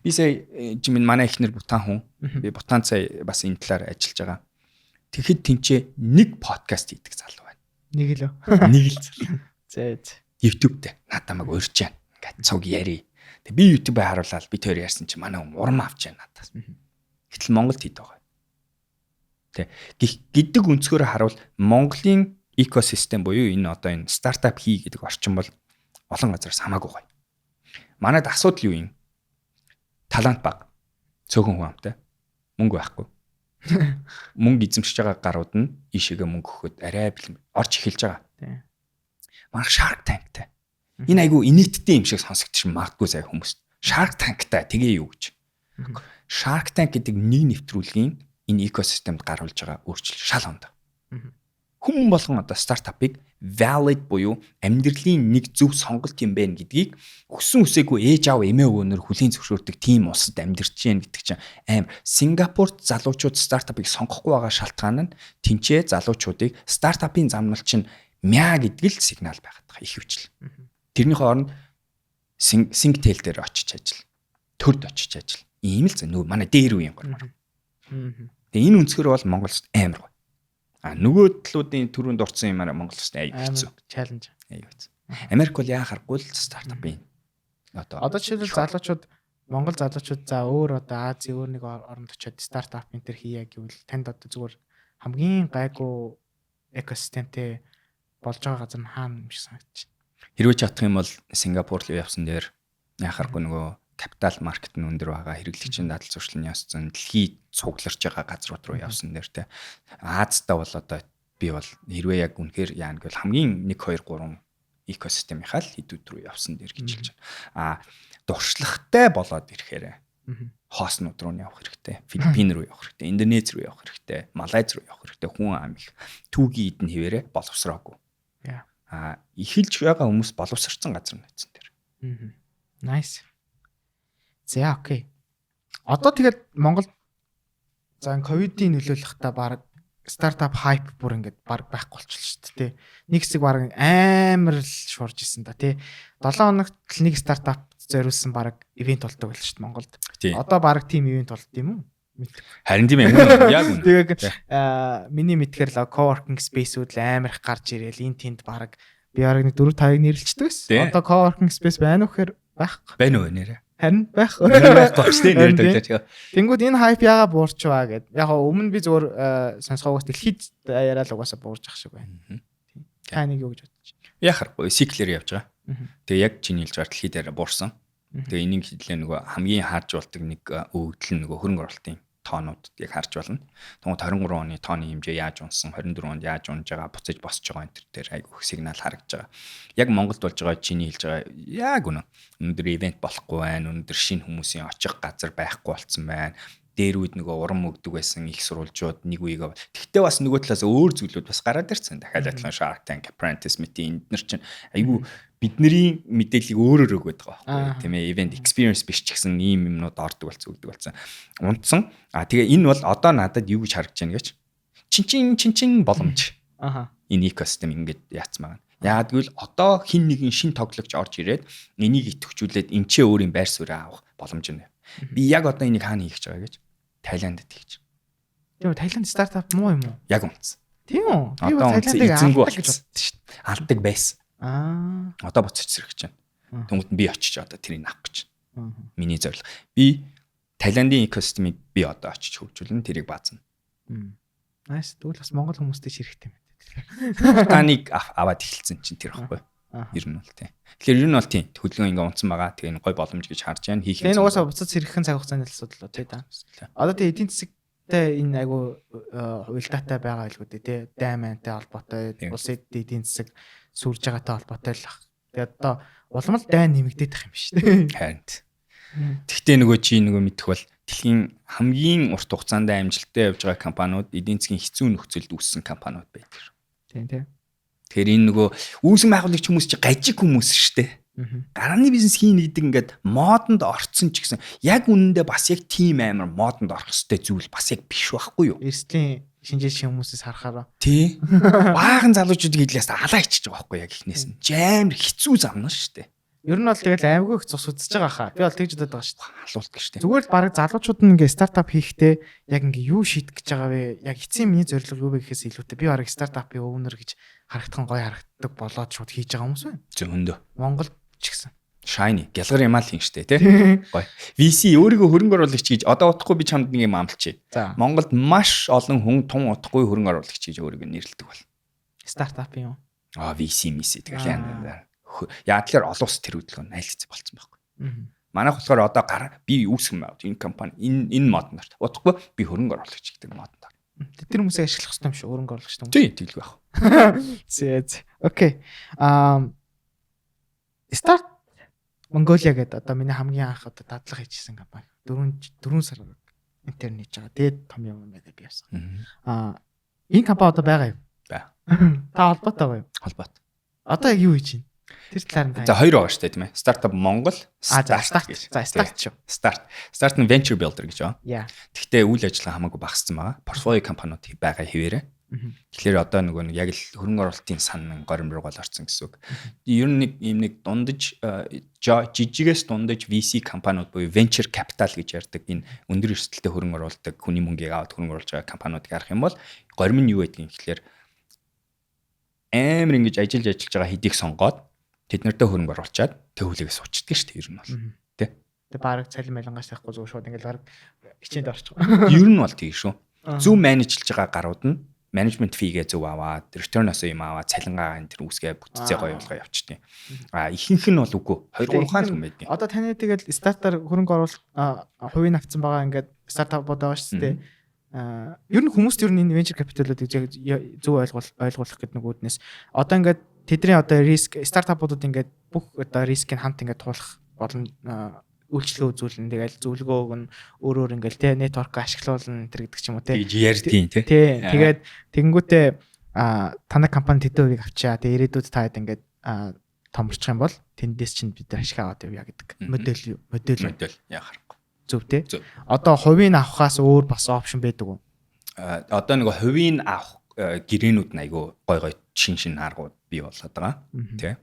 Би сая чи минь манай эхнэр Бутан хүн. Би Бутан сая бас энэ талаар ажиллаж байгаа. Тэгэхэд тэнцээ нэг подкаст хийдэг залуу байна. Нэг л үү? Нэг л залуу. Зээ зээ. YouTube дээр надад маг урьж байна. Ингээд цуг яри. Тэг би YouTube-ыг харуулаад би тэр ярьсан чи манай хүн урам авч байна надаас. Гэтэл Монголд хийдэг байгаа. Тэ гэдэг өнцгөөр харуул Монголын экосистем буюу энэ одоо энэ стартап хий гэдэг орчин бол олон газараас хамаагүй гоё. Манайд асуудал юу юм? Талант бага. Цөөхөн хүн амтай. Мөнгө байхгүй. Мөнгө эзэмшиж байгаа гарууд нь ийшээгээ мөнгө өгөхөд арай бэлэн орж эхэлж байгаа. Манайх Shark Tank-тай. Энэ айгу инээдтэй юм шиг сонсогдчих магадгүй заяа хүмүүст. Shark Tank-тай тэгээ юу гэж. Shark Tank гэдэг нэг нэвтрүүлгийн энэ экосистемд гаруулж байгаа өөрчлөлт шал ондоо. Хүн болгон одоо стартапыг valid буюу амьдралын нэг зөв сонголт юм байна гэдгийг хүссэн хүсээгүй ээж аав эмээ өвөөнөр хүлийн зөвшөөрдөг тийм улсад амьдарч जैन гэдэг чинь аим. Сингапурт залуучууд стартапыг сонгохгүй байгаа шалтгаан нь тэнцээ залуучуудыг стартапын замнал чинь мя гэдэг л сигнал байгаад байгаа их хвчл. Тэрнийхээ оронд Singtel дээр очиж ажил, төрд очиж ажил. Ийм л зэ нөө манай дээр үеийн гормоор. Тэгээ энэ өнцгөр бол Монгол амар гоё. А нөгөө талуудын түрүүнд дурдсан юмараа Монгол улсад аюу хэцүү. Challenge. Аюу хэцүү. Америк бол яа харахгүй л стартапын одоо жишээлбэл залуучууд, Монгол залуучууд за өөр одоо Азийн өөр нэг оронд очиод стартап энэ төр хийе гэвэл танд одоо зүгээр хамгийн гайгүй экосистемтэй болж байгаа газар нь хаана юм шиг санагдчих. Хэрвээ чадах юм бол Сингапур руу явсан дээр яхааргүй нөгөө capital market нь өндөр байгаа, хэрэглэгчийн дадал зуршлын ёс зүйн дэлхий цугларч байгаа газрууд руу явсан дээр те. Азтай бол одоо би бол хэрвээ яг үнэхээр яана гэвэл хамгийн 1 2 3 экосистемийнхаа л хэдүүд рүү явсан дээр гэж хэлж байна. А дуршлагтай болоод ирэхээр хооснууд руу явах хэрэгтэй. Филиппин руу явах хэрэгтэй, Индонез руу явах хэрэгтэй, Малайз руу явах хэрэгтэй. Хүн ам их. Түүгийн эдэн хэвээрээ боловсроогүй. А эхэлж байгаа хүмүүс боловсрцсан газар нэгдсэн тэр. Nice. За, okay. Одоо тэгээд Монгол, за, ковидын нөлөөлөхдөө баг стартап hype бүр ингээд баг байхгүй болчихлоо шүү дээ. Нэг хэсэг баг амар л шуурж исэн да, тий. 7 хоногт л нэг стартап зориулсан баг event болдог байл шүү дээ Монголд. Одоо баг тийм event болд юм уу? Харин тийм ээ. Яг үнэ. Тэгээд миний мэдхээр л coworking space-үүд л амар их гарч ирээл энэ тэнд баг би бараг нэг 4 5-ыг нэрлэлцдэг байсан. Одоо coworking space байна уу гэхээр байхгүй. Байна уу нэрээ? Харин байхгүй. Байхгүй шүү дээ нэр тэглээ. Тэнгүүд энэ hype яага буурчваа гэд. Яг өмнө би зүгээр сонсохоогоос дэлхийд даяараа л угаасаа буурж ах шиг байна. Та нэг юу гэж бодож байна? Яхахгүй cycle-ээр явж байгаа. Тэгээ яг чиний хэлж байгаа дэлхийд даяараа буурсан. Тэгээ энийг хэлээ, нөгөө хамгийн харж болдог нэг өгөгдөл нь нөгөө хөрөнгө оруулалтын тоонууд яг харж байна. Тэгмээд 23 оны тооны хэмжээ яаж унсан, 24 онд яаж унж байгаа, буцаж босч байгаа энэ төр дээр айгүйх сигнал харагдаж байгаа. Яг Монголд болж байгаа чиний хэлж байгаа яг үнэ. Өнөөдөр event болохгүй байна. Өнөөдөр шинэ хүмүүсийн очих газар байхгүй болцсон байна. Дээр үед нөгөө урам өгдөг байсан их сурвалжууд нэг үеиг. Тэгтээ бас нөгөө талаас өөр зүйлүүд бас гараад ирсэн. Дахиад адилхан Shark Tank, Apprentice meeting энд нар чинь айгүй бидний мэдээллийг өөрөөр өгöd байгаа байхгүй, тийм ээ, event experience биш ч гэсэн ийм юмнууд ордог болсон, өгдөг болсон, унтсан. А тэгээ энэ бол одоо надад юу гэж харагдаж байна гэж чин чин чин чин боломж. Энэ экосистем ингээд яатсан байгаа. Яагад гэвэл одоо хин нэгэн шин тоглогч орж ирээд энийг идэвхжүүлээд энэ ч өөрийн байр суурь авах боломж нь. Би яг одоо энийг хаана хийх гэж байгаа гэж, Таиландд хийж. Тийм үү, Таиланд стартап муу юм уу? Яг үнсэн. Тийм үү? Би Таиландыг эзэнгүү гэж боддоо шүү дээ. Алдаг байсан. Одоо буцаж сэргэж байна. Тэнгүүд нь би очиж одоо тэрийг авах гэж. Миний зорилго. Би Таиландын экосистемийг би одоо очиж хөгжүүлнэ, тэрийг баазна. Nice. Тэгвэл бас монгол хүмүүстэй ширхтэй юм байна. Таныг аваад эхэлсэн чинь тэр ихгүй. Ер нь бол тийм. Тэгэхээр ер нь бол тийм. Хөдөлгөөн ингээ унтсан байгаа. Тэгээ энэ гой боломж гэж харж байна. Хийх юм. Энэ угаасаа буцаж сэргэхэн цаг хугацааны асуудал тий да. Одоо тэгээ эдийн засагтай энэ айгу уялдаатай байгаа байлгүй дээ, тий. Даймантай холбоотой, улсын эдийн засаг сүрж байгаатай холбоотой л ах. Тэгээд одоо улам л дайн нэмэгдээд их юм биш тий. Харин. Тэгтээ нөгөө чи нөгөө мэдэх бол дэлхийн хамгийн урт хугацаанд амжилттай явж байгаа компаниуд эдийн засгийн хэцүү нөхцөлд үүссэн компаниуд байдаг. Тийм тий. Тэгэхээр энэ нөгөө үүсгэн байгуулагч хүмүүс чи гажиг хүмүүс шүү дээ. Гарааны бизнес хийнэ гэдэг ингээд модонд орцсон ч гэсэн яг үнэндээ бас яг тийм амар модонд орох ёстой зүйл бас яг биш байхгүй юу? Эрсдлийн шинжээшийн хүмүүсээс харахаараа. Тий. Баахан залуучуудыг хэлээс алаа ичиж байгаа байхгүй яг эхнээс нь. Амар хэцүү замна шүү дээ. Ер нь бол тэгэл аймгүй их цус үзэж байгаа хаа. Би бол тэгж бодод байгаа шүү дээ. Халуулт гэж дээ. Зүгээр л баг залуучууд нь ингээ стартап хийхдээ яг ингээ юу шийдэх гэж байгаа вэ? Яг эцсийн миний зорилго юу вэ гэхээс илүүтэй би бараг стартапын owner гэж харагдах нь гоё харагддаг болоод шууд хийж байгаа хүмүүс байна. Зөндөө. Монгол ч гэсэн. Shiny гялгар юм аа л хийн штэ, тий. Гоё. VC өөрийгөө хөрөнгө оруулагч гэж одоо утахгүй би чамд нэг юм амлчих. Монголд маш олон хүн тун утахгүй хөрөнгө оруулагч гэж өөрийгөө нэрлэдэг бол. Стартап юм. Аа, VC миси тэгэл яа. Яа тэгэхээр олон улс тэр хөдөлгөөн аль хэзээ болцсон байхгүй. Манайх болохоор одоо гар би үүсгэн байгаад энэ компани энэ энэ модонд удахгүй би хөрөнгө оруулагч гэдэг модонд. Тэр хүмүүсийг ашиглах хэрэгтэй юм шүү, хөрөнгө оруулагч хүмүүс. Тийм, тэглэх байх. Зээ. Okay. Аа, Start Mongolia гэдэг одоо миний хамгийн анх одоо дадлага хийжсэн компани. 4 4 сар intern хийж байгаа. Тэгээд том юм байна би явсан. Аа, энэ компани одоо байгаа юу? Бай. Та холбоотой байгаа юу? Холбоот. Одоо яг юу хийж байна? Тэр талаар нь. За, хоёр байгаа шүү дээ, тийм ээ. Startup Монгол, Start гэж. За, Start шүү. Start. Start нь venture builder гэж байна. Гэхдээ үйл ажиллагаа хамаагүй багассан байгаа. Портфолио компаниуд байгаа хэвээрээ. Тэгэхээр одоо нөгөө нэг яг л хөрөнгө оруулалтын сан горим руу гол орсон гэсэн үг. Ер нь нэг ийм нэг дундаж жижигээс дундаж VC компаниуд буюу venture capital гэж ярьдаг энэ өндөр эрсдэлтэй хөрөнгө оруулдаг, хүний мөнгийг аваад хөрөнгө оруулж байгаа компаниудыг харах юм бол горим нь юу байдгийг гэхлээр амар ингэж ажиллаж ажиллаж байгаа хэдийг сонгоод тэд нартай хөрөнгө оруулчаад тэг хүлээгээ суучдаг шүү дээ ер нь бол. Тэ. Тэг бараг цалин малингаас тавихгүй зүг шууд ингээл бараг хичээнд орчих. Ер нь бол тийм шүү. Зөв manage-лж байгаа гарууд нь менежмент fee-гээ зөв аваад, return-оос юм аваад, цалингаа энэ тэр үүсгээ бүтцээ гоё болгоо явчихдیں۔ А ихэнх нь бол үгүй. 2 3 хаан л хүн байдیں۔ Одоо таны тэгэл стартаар хөрөнгө оруулалт хувийн авцсан байгаа ингээд стартапууд байгаа шүү дээ. А ер нь хүмүүст ер нь энэ venture capital-уудыг зөв ойлгуулах гэдэг нэг үүднээс одоо ингээд тэдний одоо риск стартапуудад ингээд бүх одоо рискийг хамт ингээд туулах болон үйлчлэгээ үзүүлнэ. Тэгэл зөвлөгөө өгнө. Өөр өөр ингээл те network ашиглуулна тэр гэдэг ч юм уу те. Тэгж ярьдیں те. Тий. Тэгээд тэгэнгүүтээ Танай компани тэдэн хувийг авчаа. Тэгээ ирээдүйд та хэд ингээд томорчих юм бол тэндээс чинь бид нар ашиг аваад явъя гэдэг модель модель Модель яа харахгүй. Зөв те. Зөв. Одоо хувийг авахаас өөр бас option байдаг уу? Одоо нэг хувийг авах гэрээнүүд нь айгүй гой гой шин шин аргууд бий болоод байгаа. Тэ.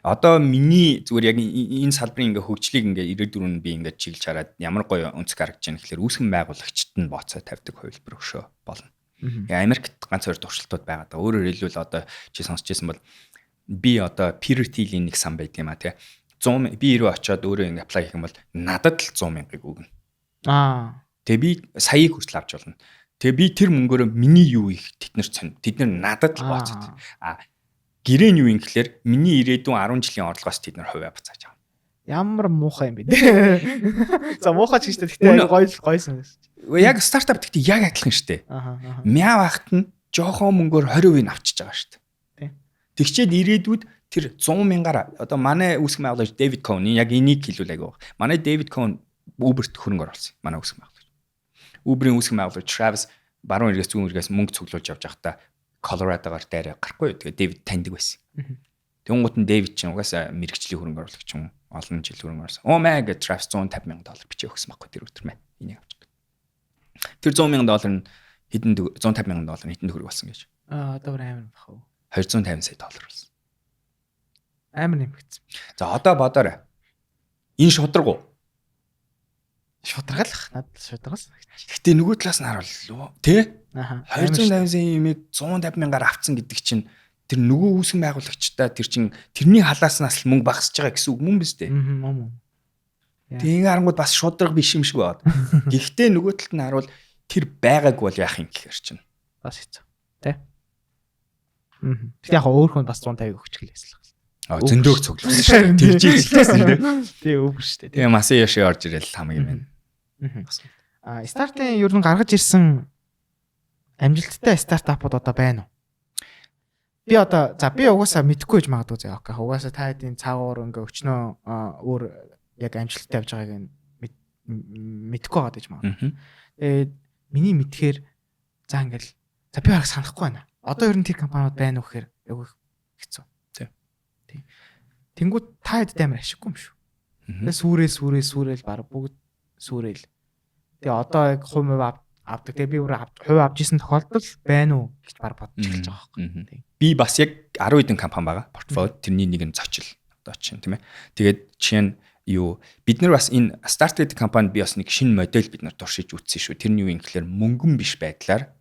Одоо миний зүгээр яг энэ салбарын ингээ хөгжлийг ингээ ирээдүйн би ингээ чиглэж хараад ямар гоё өнцөг харагдаж байна гэхэлэр үүсгэн байгуулагчид нь бооцоо тавьдаг хувилбар өшөө болно. Яг Америкт ганц хоёр туршилтууд байгаа даа. Өөрөөр хэлбэл, одоо чи сонсч ирсэн бол би одоо Peter Thiel-ийн нэг сан байт юм а, тий. 100 би рүү очиод өөрөө ингээ apply хийх юм бол надад л 100 мянгаыг өгнө. Тэгээ би саяыг хүртэл авч болно. Тэгээ би тэр мөнгөөрөө миний юу их тэд нар цон тэд нар надад л бооцоод. Гэрээ нь юу юм гэхэлэр миний ирээдүйн 10 жилийн орлогоос тэд нар хувиа буцааж авна. Ямар муухай юм бэ? За, муухай ч гэж, гэхдээ гоё гойсон гэсэн. Яг стартап гэхдээ яг адилхан шүү дээ. Мяв ахт нь жоохон мөнгөөр 20% нь авчиж байгаа шүү дээ. Тэгчээд ирээдүйд тэр 100 мянгаар одоо манай үүсгэн байгуулагч Дэвид Кон яг энийг хэлүүл айгүй. Манай Дэвид Кон Uber-т хөрөнгө оруулсан. Манай үүсгэн байгуулагч. Uber-ийн үүсгэн байгуулагч Travis баруун эргээс, зүүн эргээс мөнгө цуглуулж явж байхдаа Колорадогоор дайраа гарахгүй юу. Тэгээ Дэвид таньдаг байсан. Тэнгуут нь Дэвид чинь угаасаа мэргэжлийн хөрөнгө оруулагч юм, олон жил хөрөнгө оруулсан. Оо маа гэж Travis 150 сая доллар бичээ өгсөн байхгүй тэр өдөр мэ. Энийг авч. Тэр 100 сая доллар нь хэдэн 150 сая доллар нь хэдэн төгрөг болсон гэж. Одоо амар бах уу. 250 сая доллар болсон. Амар нэмэгдсэн. За, одоо бодоорой. Энэ шударга уу? Шударгалах. Надад шударгал санагдчих. Гэтэ нөгөө талаас нь харуул тий? 250 сая юмыг 150 мянгаар авцсан гэдэг чинь тэр нөгөө үүсгэн байгуулагчтай тэр чин тэрний халааснаас л мөнгө багасж байгаа гэсэн үг мөн биз дээ. Аа, мөн. Тэгээ ингээ харангууд бас шударга биш юм шиг байна. Гэхдээ нөгөө талд нь харуул тэр байгаагүй бол яах юм гэхээр чинь бас хэцүү. Тэ? Аа. Гэтэ яг өөр хүн бас 150 өгчих лээс л. Аа, зөндөг цуглуулсан шүү дээ. Тэгж ижлээсэн дээ. Тий, Uber шүү дээ. Тэгээ Масайоши орж ирэл хамаг юм байна. Стартын ер нь гаргаж ирсэн амжилттай стартапууд одоо байна уу? Би одоо за би угаасаа мэдэхгүй гэж магадгүй заяа. Okay. Угаасаа та хэдийн цаагуур ингээ өчнөө өөр яг амжилттай явж байгааг нь мэдэхгүй байгаа гэж магадгүй. Тэгээд миний мэдхээр за ингээл за би бараг санахгүй байна. Одоо ер нь тэр компаниуд байна уу гэхээр яг хэцүү. Тий. Тэнгүүд та хэд амар ашиггүй юм шүү. Тэгээ сүрэл сүрэл сүрэл баг бүгд сүрэл. Тэгээ одоо яг хувь мав авдаг. Тэгээ би бүр хувь авч исэн тохиолдол байна уу гэж баг бодож эхэлж байгаа байхгүй. Би бас яг 10 хэдэн компани байгаа. Портфолио тэрний нэг нь зочил одоо чинь, тийм ээ. Тэгээд жишээ нь юу, бид нар бас энэ старт гэдэг компанид би бас нэг шинэ модель бид нар туршиж үзсэн шүү. Тэр нь юу юм гэхээр мөнгөн биш байдлаар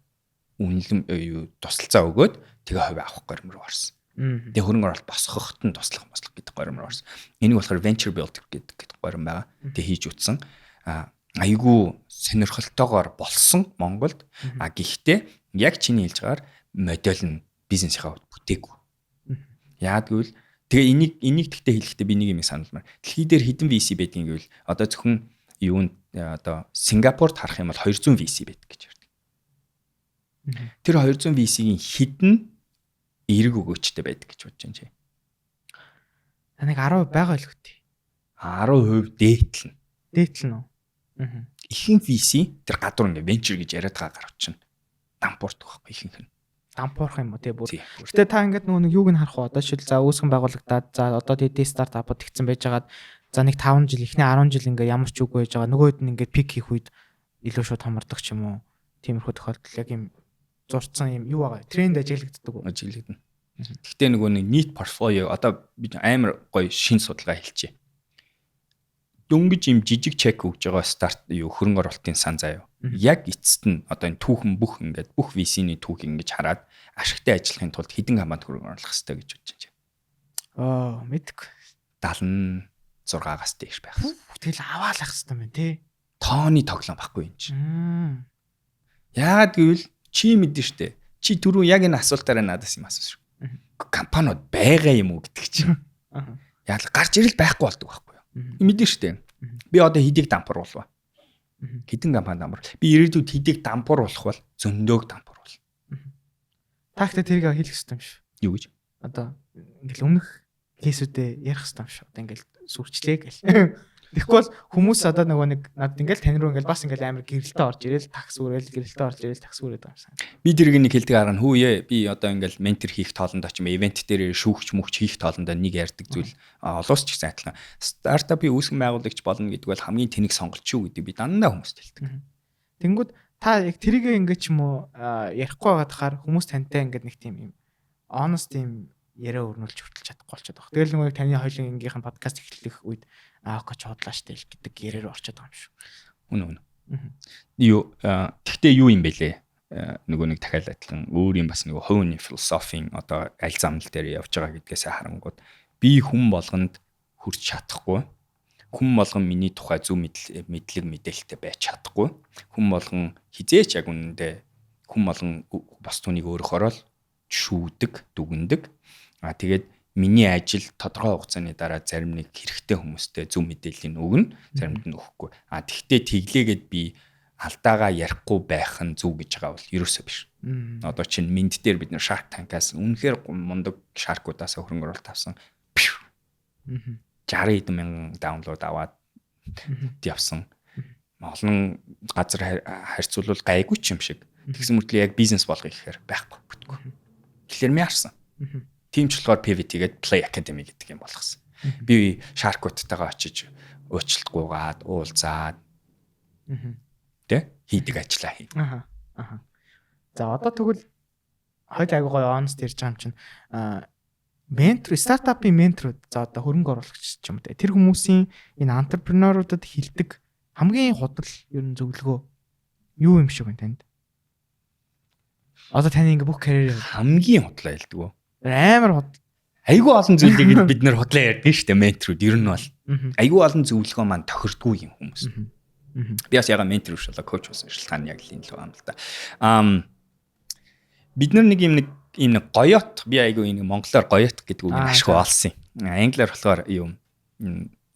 үнэлэм юу тусалцаа өгөөд тэгээ хувь авах горим руу орсон. Тэгээ хөрөнгө оруулалт босгоход нь туслах мослох гэдэг горим руу орсон. Энийг болохоор venture build гэдэг горим байгаа. Тэгээ хийж үзсэн. Айгүй сонирхолтойгоор болсон Монголд. Гэхдээ яг чиний хэлж байгаагаар модель нь бизнесийнхаа хувьд бүтээгүй. Яад гэвэл тэгээ энийг тэгтээ хэлэхдээ би нэг юм саналмаар. Дэлхий дээр хэдэн VC байдгийг гэвэл одоо зөвхөн юунд одоо Сингапурт харах юм бол 200 VC байдаг гэж ярьдаг. Тэр 200 VC-ийн хэдэн эерэг өгөөчтэй байдаг гэж бодож байна чи? Нэг 10% байгаа л үү? 10% дээтэл нь. Дээтэл нь үү? Аа. Ихэнх VC тэр гадуур ингээ venture гэж яриад байгаа гарууд чинь дампуурдаг байхгүй ихэнх нь. Дампуурах юм уу те бүр. Гэтэ та ингээд нөгөө нэг юуг нь харах уу? Одоо жишээл за үүсгэн байгуулагдаад, за одоо тэдний стартапууд тэгсэн байжгаад, за нэг 5 жил, эхний 10 жил ингээ ямар ч үгүй байж байгаа. Нөгөөд нь ингээд peak хийх үед илүү шууд томордог ч юм уу. Тиймэрхүү тохиолдол яг юм зурцсан юм юу байгаа? Тренд ажиглагддаг уу? Ажиглагдана. Гэхдээ нөгөө нэг нийт портфолио одоо би амар гоё шин судалгаа хэлчихье. Дөнгөж юм жижиг чек өгж байгаа старт юу хөрөнгө оруулалтын сан заяа. Яг эцэст нь одоо энэ түүхэн бүх ингээд бүх VC-ний түүх ингэж хараад ашигтай ажиллахын тулд хэдэн компанид хөрөнгө оруулах хэрэгтэй гэж бодож байна. Мэдгүй. 76-аас дээш байх. Тэгэл аваалах хэрэгтэй юм байна тий. Тооны тоглоом байхгүй юм чинь. Яагаад гэвэл чи мэдэн штэ. Чи түрүү яг энэ асуултаараа надаас юм асуусан шүү. Компаниуд байгаа юм уу гэдэг чинь. Яг л гарч ирэл байхгүй болдог байхгүй юу? Мэдэн штэ. Би одоо хэдийг дампууруулва. Хэдэн компани дампуур. Би ирээдүйд хэдийг дампууруулах бол зөндөг дампууруул. Та ихтэй тэрийг хэлэх хэрэгтэй юм шүү. Юу гэж? Одоо ингээл өмнөх case үүдээ ярих хэрэгтэй юм шүү. Одоо ингээл сүрчлээ гэл. Тэгэхгүй бол хүмүүс одоо нөгөө нэг над ингээл тань руу ингээл бас ингээл амар гэрэлтэй орж ирэл такс үрэл, гэрэлтэй орж ирэл такс үрээд байгаа юм сан. Би тэрийг нэг хэлдэг арга нь хүүе, би одоо ингээл ментор хийх тоолондоо ч юм, event дээр шүүгч мүгч хийх тоолондоо нэг ярьдаг зүйл, олоос ч гэсэн адилхан. Стартапын үүсгэн байгуулагч болно гэдэг бол хамгийн тэнэг сонголт шүү гэдэг би дандаа хүмүүст хэлдэг. Тэнгүүд та яг тэрийгээ ингээд ч юм уу ярихгүй байгаадахаар хүмүүс тантай ингээд нэг тийм юм honest юм яриа өрнүүлж хүртэл чадахгүй болчиход байгаа. Тэгэл нөгөө таны хоёулын ангийнх нь подкаст эхлэх үед аа, okay, чуудлаа штэ гэдэг яриа руу орчод байгаа юм шүү. Үнэ, үнэ. Юу, тэгтээ юу юм бэлээ? Нөгөө нэг дахиад адилхан өөр юм, бас нөгөө хувийн философийн одоо аль замнал дээр явж байгаа гэдгээсээ харангууд би хүн болгонд хүрч чадахгүй. Хүн болгон миний тухай зөв мэдлэг мэдээлэлтэй байж чадахгүй. Хүн болгон хизээч, яг үнэндээ хүн болгон бос түүнийг өөрөөхөөрөө л шүүдэг, дүгнэдэг. А тэгээд миний ажил тодорхой хугацааны дараа зарим нэг хэрэгтэй хүмүүстэй зөв мэдээллийг өгнө, заримд нь өгөхгүй. А тэгтээ тэглээгээд би алдаагаа ярихгүй байх нь зөв гэж байгаа бол ерөөсөө биш. Одоо чинь мэд дээр бид нэр Shark Tank-аас үнэхээр мундаг shark уудаас хөрөнгө оруулалт авсан. 60 хэдэн мянган download аваад явсан. Олон газар харьцуулбал гайгүй ч юм шиг. Тэгсэн мөртлөө яг бизнес болгоё гэхээр байхгүй, бүтгүй. Тэгэхээр мяарсан. Тийм ч болохоор pivot хийгээд Play Academy гэдэг юм болгосон. Би shark уудтайгаа очиж уучлалт гуйгаад, уулзаад, тэ, хийдэг ажиллаа хий. Аха. За, одоо тэгвэл хоёул айгуу гоё honest ярьж байгаа юм чинь ментор, стартапын менторуд, за одоо хөрөнгө оруулагч ч юм уу те, тэр хүмүүсийн энэ entrepreneur уудад хилдэг хамгийн худал ер нь зөвлөгөө юу юм шиг байна танд? Одоо таны ингээ бүх карьер Хамгийн худлаа хэлдэг үү? Амар худал. Айгүй олон зүйлийг бид нэр худлаа ярьдаг шүү дээ, менторуд ер нь бол. Айгүй олон зөвлөгөө маань тохирдгүй юм хүмүүс. Би бас яга ментор биш болоо коуч болсон шалтгаан яг л энэ л байгаа юм л да. Бид нар нэг юм нэг гоёот, би айгүй энэ монголоор гоёот гэдэг үгийг ашгүй олсон юм. Англиар болохоор юу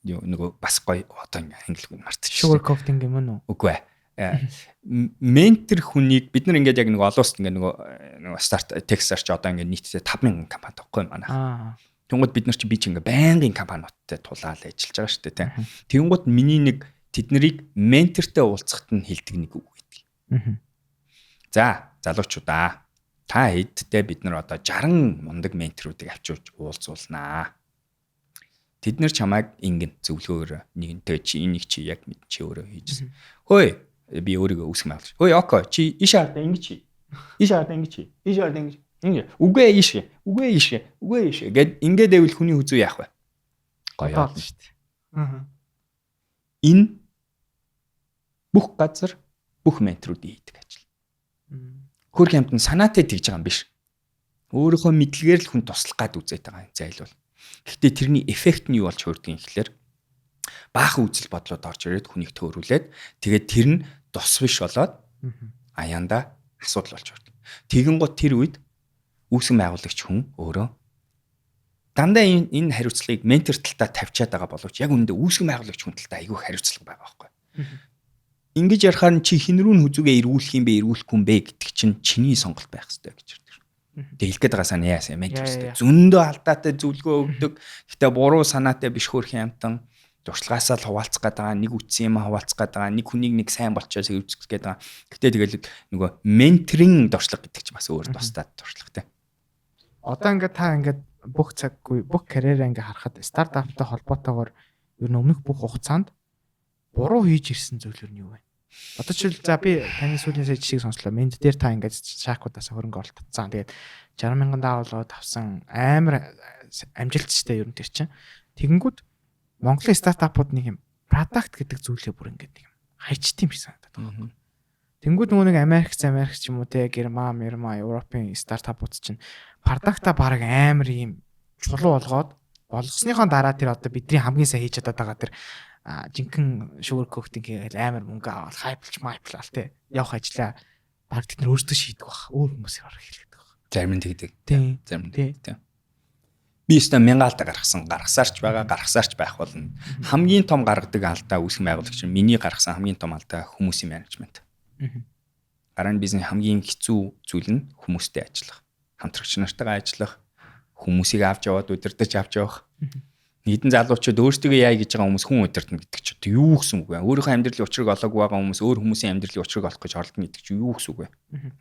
юу нөгөө бас гоё, одоо ингээ англи үг мартчих. Sugar coating юм уу? Үгүй ээ. Ментор хүнийг бид нар ингээд яг нэг олон улсад ингээд нөгөө старт Techstars ч одоо ингээд нийтдээ 5000 компани таахгүй манай. Тэнгууд бид нар чи би чи ингээд байнгын компаниудтай тулаал ажиллаж байгаа шүү дээ, тийм. Тэнгууд миний нэг тэднийг ментортой уулзахад нь хэлдэг нэг үг байдаг. За, залуучуудаа, та хэдтэй бид нар одоо 60 мундаг менторуудыг авчирч уулзуулнаа. Тэд нар чамайг ингэн зөвлөгөөр нэгэнтэй чи энийг чи яг мэд, чи өөрөө хийжсэн. Хөөе, би өөрийгөө үүсгэн байгуулж. Хөөе, okay, чи иш хардаа ингэж чи. Иш хардаа ингэж чи. Иш хардаа ингэж. Ингэ. Үгүй ээ, иш. Үгүй ээ, иш. Үгүй ээ, иш. Гэд ингээд байвал хүний хүзүү яах вэ? Гоё шүү дээ. Аа. Энэ бүх газар бүх менторуудын хийдэг ажил. Хөрх юмд нь санаатай тэгж байгаа юм биш. Өөрийнхөө мэдлэгээр л хүн туслах гад үзээд байгаа юм зайлвал. Гэхдээ тэрний эффект нь юу болж хуурдгийг гэхлээр баахан үзэл бодлоод орж ирээд хүнийг төөрүүлээд, тэгээд тэр нь тус биш болоод аяанда асуудал болж хуурдаг. Тэгэн гот тэр үед үүсгэн байгуулагч хүн өөрөө дандаа энэ хариуцлагыг ментор талдаа тавьчаад байгаа боловч яг үүндээ үүсгэн байгуулагч хүн талдаа айгүй хариуцлага байгаа байхгүй. Ингэж ярихаар нь чи хэн рүү нь хүзүүгээ эргүүлэх юм бэ, эргүүлэхгүй юм бэ гэдэг чинь чиний сонголт байх хэрэгтэй гэж ярьдаг. Тэгээ хэлэх гээд байгаа санаа яасан, ментор зөндөө алдаатай зөвлөгөө өгдөг. Гэтэ буруу санаатай биш, хөөрхөн амтан туршлагаасаа л хуваалцах гээд байгаа, нэг үтсэн юм хуваалцах гээд байгаа, нэг хүнийг нэг сайн болчоос хэвцэх гээд байгаа. Гэтэ тэгэл нөгөө менторын туршлага гэдэг чинь бас өөр тусдаа туршлагатай. Одоо ингээд та ингээд бүх цаггүй бүх карьераа ингээд харахад стартаптай холбоотойгоор ер нь өмнөх бүх хугацаанд буруу хийж ирсэн зүйлэр нь юу вэ? Одоо жишээл, за, би таны сүүлийн сая жишээг сонслоо. Мэнд дээр та ингээд shark уудаас хөрөнгө оруулалт татсан. Тэгээд 60 мянган даавуулаад авсан, амар амжилттай ер нь тэр чинь. Тэгэнгүүт Монголын стартапууд нэг юм product гэдэг зүйлээ бүр ингээд нэг юм хайчт юм шиг санагдаад байгаа. Тэнгүүд нөгөө нэг Америк ч юм уу те, Герман, Мерма, Европын стартапууд чинь product аа баг амар юм чулуу болгоод болгосныхоо дараа тэр одоо бидний хамгийн сайн хийж чадаад байгаа тэр жинхэнэ sugar coating хийгээл амар мөнгө аваад hype лж майплал те явах ажлаа баг тэд нар өөрсдөө шийдэх бах, өөр хүмүүсээр орох хэлдэг баг. Зарим нь тэгдэг. Зарим нь тийм. Би өстой мянган алдаа гаргасан, гаргасаарч байгаа, гаргасаарч байх болно. Хамгийн том гаргадаг алдаа, үүсгэн байгуулагч миний гаргасан хамгийн том алдаа хүмүүсийн менежмент. Гарааны бизнес хамгийн хэцүү зүйл нь хүмүүстэй ажиллах. Хамтрагч нартайгаа ажиллах, хүмүүсийг авч яваад удирдах, авч явах. Нэгэн залуучууд өөрсдөө яа гэж байгаа хүмүүс хүн удирдна гэдэг чи одоо юу гэсэн үг вэ? Өөрийнхөө амьдралын учрыг олоогүй байгаа хүмүүс өөр хүмүүсийн амьдралын учрыг олох гэж оролдоно гэдэг чи юу гэсэн үг вэ?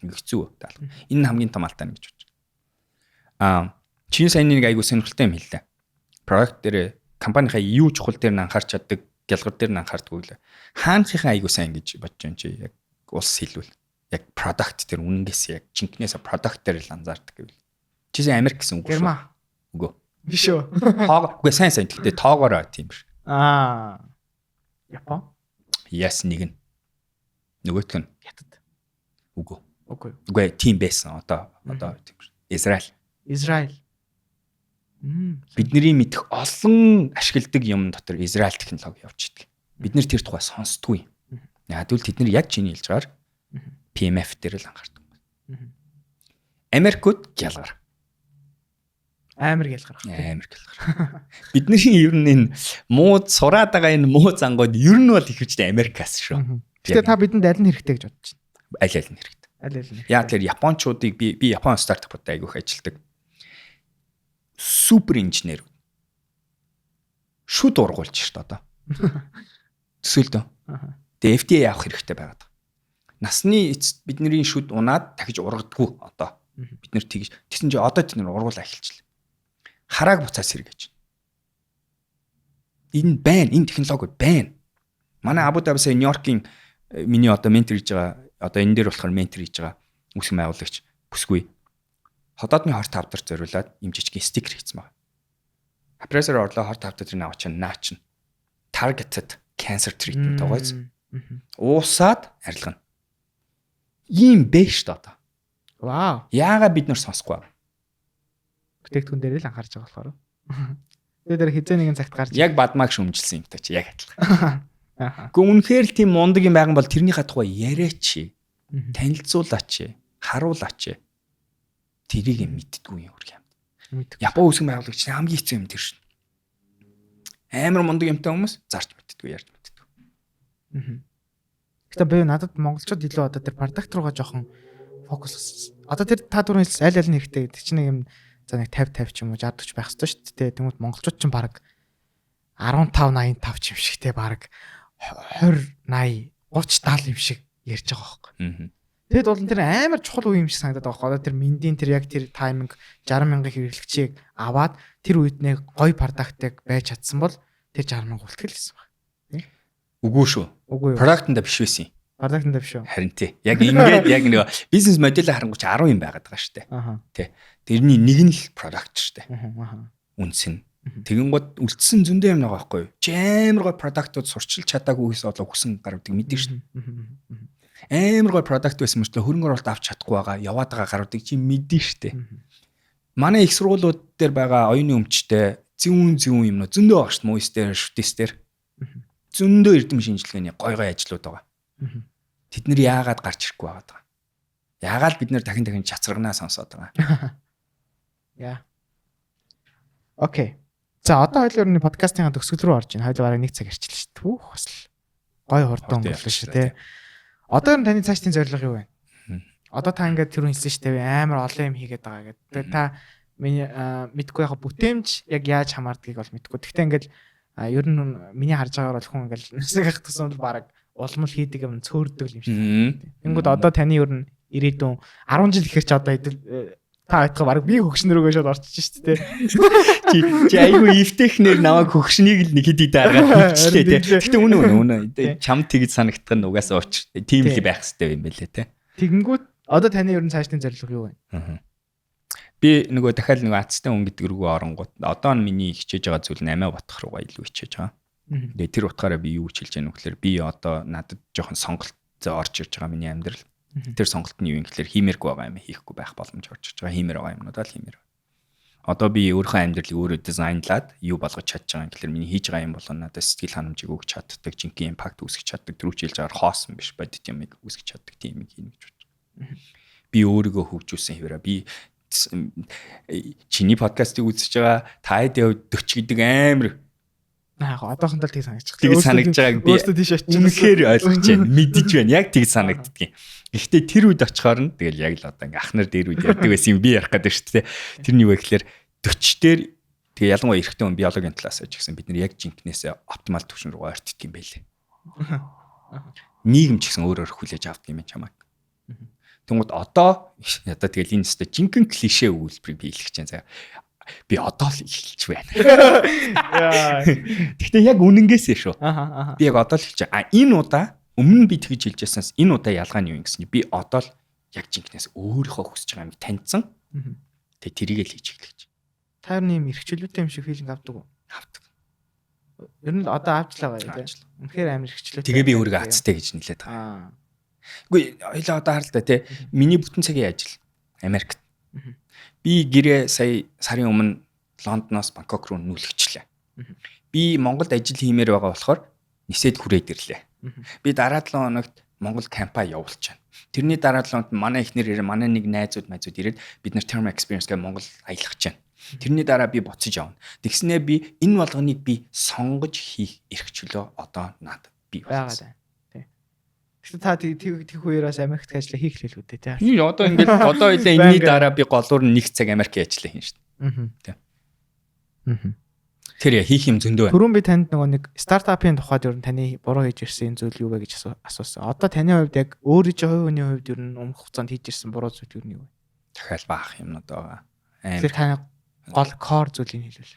Хэцүү даалга. Энэ нь хамгийн том алдаа гэж бодож байна. Чи сайн нэг айгуу сонирхолтой юм хэллээ. Product дээр, компанийнхаа юу чухал дээр нь анхаарч чаддаг, гялгар дээр нь анхаардаггүй лээ. Хаанхынхаа айгуу сайн гэж бодож байна чи, яг улс хэлвэл. Яг product дээр, үнэнгээс яг жинкнээс product дээр л анзаардаг гэвэл. Чи сайн Америк гэсэн үг шүү. Герман. Үгүй. Биш үү? Тоог үгүй, сайн сайн, гэхдээ тоогоороо тийм биш. Япон. Yes, нэг нь. Нөгөөх нь Хятад. Үгүй. Үгүй. Үгүй, тийм байсан. Одоо тийм биш. Израиль. Израиль. Бидний мэдэх олон ашигладаг юм дотор Израиль технологи явж идэг. Бид нэр тэр тухай сонсдгүй. Яг тэгвэл тэд нар яг чиний хэлж байгаагаар PMF дээр л анхаардаг. Америкууд гялгар. Амар гялгар. Амар гялгар. Бидний ер нь энэ муу сураад байгаа энэ муу зангууд ер нь бол ихэвчлэн Америкаас шүү. Гэтэ та бидэнд аль нь хэрэгтэй гэж бодож байна? Аль аль нь хэрэгтэй. Аль аль нь. Яг тэр японочдыг би Япон стартапуудтай айгүйх ажилладаг. Супер инженерүүд. Шүд ургуулж шít одоо. Төсөөлдөө. Тэгээ FDA авах хэрэгтэй байгаад байгаа. Насны эцэст бидний шүд унаад дахиж ургадаггүй одоо. Бид нэр тэгж тэгсэн чи одоо тэд нэр ургуулаа эхэлчихлээ. Харааг буцаа сэргээж. Энэ байна, энэ технологи байна. Манай Абу Даби сая Нью-Йоркийн миний одоо ментор хийж байгаа, одоо энэ дээр болохоор ментор хийж байгаа үүсгэн байгуулагч бүсгүй ходоодны 25 дээр зориулаад им жижигхэн стикер хийсэн байна. Апресор орлоо, 25 дээр авч наа чинь targeted cancer treatment байгааз уусаад арилгана. Ийм бэ шүү дээ одоо. Вау. Яагаад бид нар сонсохгүй вэ? Бүтээгдэхүүн дээр л анхаарч байгаа болохоор. Тэгээ дээр хизээ нэгэн цагт гарч Яг бадмааг шүмжилсэн юм та чи яг адилхан. Гэхдээ үнэхээр л тийм мундаг юм байгаа бол тэрнийхээ тухай яриач. Танилцуулаач. Харуулаач. Тэрийг мэддэггүй юм хөрх юм. Япон үүсгэн байгуулагч хамгийн хэцүү юм тэр шин. Амар мундаг юмтай хүмүүс зарч мэддэггүй, ярьж мэддэггүй. Гэтэ би надад монголчууд илүү одоо тэр product руугаа жоохон фокус. Одоо тэр та түрүүн хэлсэн аль аль нь хэрэгтэй гэдэг чинь нэг юм, за нэг 50 50 ч юм уу, 60 40 байх хэрэгтэй шүү дээ. Тэнгүүт монголчууд ч баг 15 85 ч юм шиг те, баг 20 80 30 70 юм шиг ярьж байгаа байхгүй. Тэгэд бол тэр амар чухал үе юм шиг санагдаад байгаа байхгүй. Одоо тэр мэндийн тэр яг тэр timing 60 мянган хэрэглэгчийг аваад тэр үед нэг гоё product ыг байж чадсан бол тэр 60 мянга үлтгэл гэсэн баг. Үгүй шүү. Үгүй юу? Product-анда биш байсан юм. Product-анда биш үү? Харин тий. Яг ингээд яг нэг бизнес модель харангуй чи 10 юм байгаад байгаа шүү дээ. Тий. Тэрний нэг нь л product шүү дээ. Үнс нь. Тэгэнгүүт үлдсэн зөндөө юм байгаа байхгүй юу? Чи амар гой product-ууд сурчилж чадаагүй гэсэн болоо хүсэн гаруудыг мэдэн шүү дээ. Амар гой product байсан мөртлөө хөрөнгө оруулалт авч чадахгүй байгаа, яваад байгаа гаруудыг чи мэдэн шүү дээ. Манай их сургуулиуд дээр байгаа оюуны өмчтэй зүүн зүүн юмнууд зөндөө байгаа шүү дээ. Муйс дээр, шүтэс дээр. Зөндөө эрдэм шинжилгээний гой гой ажлууд байгаа. Тэд нэр яагаад гарч ирэхгүй байгаа даа. Яагаад бид нэр дахин дахин чацрагнаа сонсоод байгаа. Яа. Окей. За, одоо хоёул ер нь подкастын төгсгөл рүү орж байна. Хоёул бараг нэг цаг ярьчлаа шүү дээ. Түүх бас л гой хурдан өнгөрлөө шүү дээ. Одоо ер нь таны цаашдын зорилго юу вэ? Одоо та ингээд түрүүн хэлсэн шүү дээ. Амар олон юм хийгээд байгаа гэдэг. Тэгээ та миний мэдгүй яг бүтээмж яг яаж хамаардгийг бол мэдгүй. Гэхдээ ингээд ер нь миний харж байгаагаар бол хүн ингээд насыг ах тусам л бараг улам л хийдэг юм цөөрдөг юм шиг. Тэнгүүд одоо таны ер нь ирээдүйн 10 жил гэхэр чи одоо та байтгаа бараг би хөгшин рүүгээ шууд орчиж шүү дээ. Чи айгүй эвтэхнэр намайг хөгшнийг л нэг хэд хэд аргаад хэлчихлээ те. Гэтэ үнэ үнэ үнэ. Чам тэгж санагдах нь угаасаа учир. Тийм л байх хэрэгтэй юм байлээ те. Тэгэнгүүт одоо таны ер нь цаашдын зорилго юу вэ? Би нөгөө дахиад нөгөө атстай хүн гэдэг рүүгээ оронгууд одоо нь миний хичээж байгаа зүйл нь амиа ботох руугаа илүү хичээж байгаа. Тэгээ тэр утгаараа би юу гэж хэлж яах вэ гэхээр би одоо надад жоохон сонголт орж ирж байгаа миний амьдрал. Тэр сонголт нь юу юм гэхээр хиймээргүй байгаа юм хийхгүй байх боломж орж ирж байгаа. Хиймээр байгаа юмнуудаа л хиймээр. Одоо би өөрийнхөө амьдралыг өөрөө дизайнлаад юу болгож чадж байгаа юм гэхээр миний хийж байгаа юм болоо надад сэтгэл ханамжийг өгч чаддаг, жинхэнэ импакт үүсгэж чаддаг, түрүү хэлж байгаагаар хоосон биш бодит юмыг үүсгэж чаддаг тийм юм хийнэ гэж бодож байгаа. Би өөрийгөө хөгжүүлсэн хэвээрээ би чиний подкастыг үзэж байгаа та хэд 40 гэдэг амар Яг одоохондоо л тийг санагдчих. Тэг санагдж байгааг би өөртөө тийш очиж үнэхээр ойлгож байна. Мэдэж байна. Яг тэг санагддгийн. Гэхдээ тэр үед очихоор нь тэгэл яг л одоо ингээ ах нар дээр үед ярьдаг байсан юм би ярих гэдэг шүү дээ. Тэр нь юу вэ гэхээр 40 дээр Тэгээ ялангуяа эрэгтэй хүн биологийн талаас ч гэсэн бид нар яг жинкнээсээ оптимал түвшин рүү ойртдог юм байлээ. Нийгэм ч гэсэн өөр өөр хүлээж авдаг юм чамайг. Тэнгүүд одоо одоо тэгэл энэ өстой жинхэнэ клишэ өгүүлбэрийг би хэлэх чинь заяа. Би одоо л эхэлж байна. Гэхдээ яг үнэнгээсээ шүү. Би яг одоо л хэлж байгаа. А энэ удаа өмнө нь би тэгж хэлж байсанаас энэ удаа ялгаа нь юу юм гэсэн чинь би одоо л яг жинхнээс өөрийнхөө хүсэж байгаа юмыг таньсан. Тэгээ тэрийг л хийж эхлэж. Та нар юм эрхчлөөтэй юм шиг feeling авдаг уу? Авдаг. Ер нь л одоо авч л байгаа юм тий. Үнэхээр амар эрхчлөөтэй. Тэгээ би өөрийгөө азтай гэж нэлээд байгаа. Үгүй хоёлаа одоо харал та тий. Миний бүтэн цагийн ажил Америкт. Би гэрээ сая сарын өмнө Лондоноос Бангкок руу нүүлгчлээ. Би Монголд ажил хиймээр байгаа болохоор нисээд хүрээд ирлээ. Би дараа 7 хоногт Монгол кампа явуулчихна. Тэрний дараа 7 хоногт манай эхнэр ирээ, манай нэг найзууд майзууд ирээд бид нар term experience гэх Монгол аялах гэж байна. Тэрний дараа би буцаж явна. Тэгснээ би энэ болгоныг би сонгож хийх эрх чөлөө одоо надад бий болсон. Тий. Гэхдээ та тэг үеэрээс Америкт ажиллаа хийх л үү тий. Энэ одоо ингээд одоо хоёлаа энэний дараа би голуур нэг цаг Америкт ажиллаа хийн шүү дээ. Тий. Тэр хийх юм зөндөө байна. Түрүүн би танд нөгөө нэг стартапын тухайд ер нь таны буруу хийж ирсэн зүйл юу вэ гэж асуусан. Одоо таны хувьд яг өөрийн хувь хүний хувьд ер нь өмнөх хугацаанд хийж ирсэн буруу зүйл юу вэ? Дахиад баах юмнууд байгаа. Тэгэхээр таны гол core зүйлийг хэлвэл.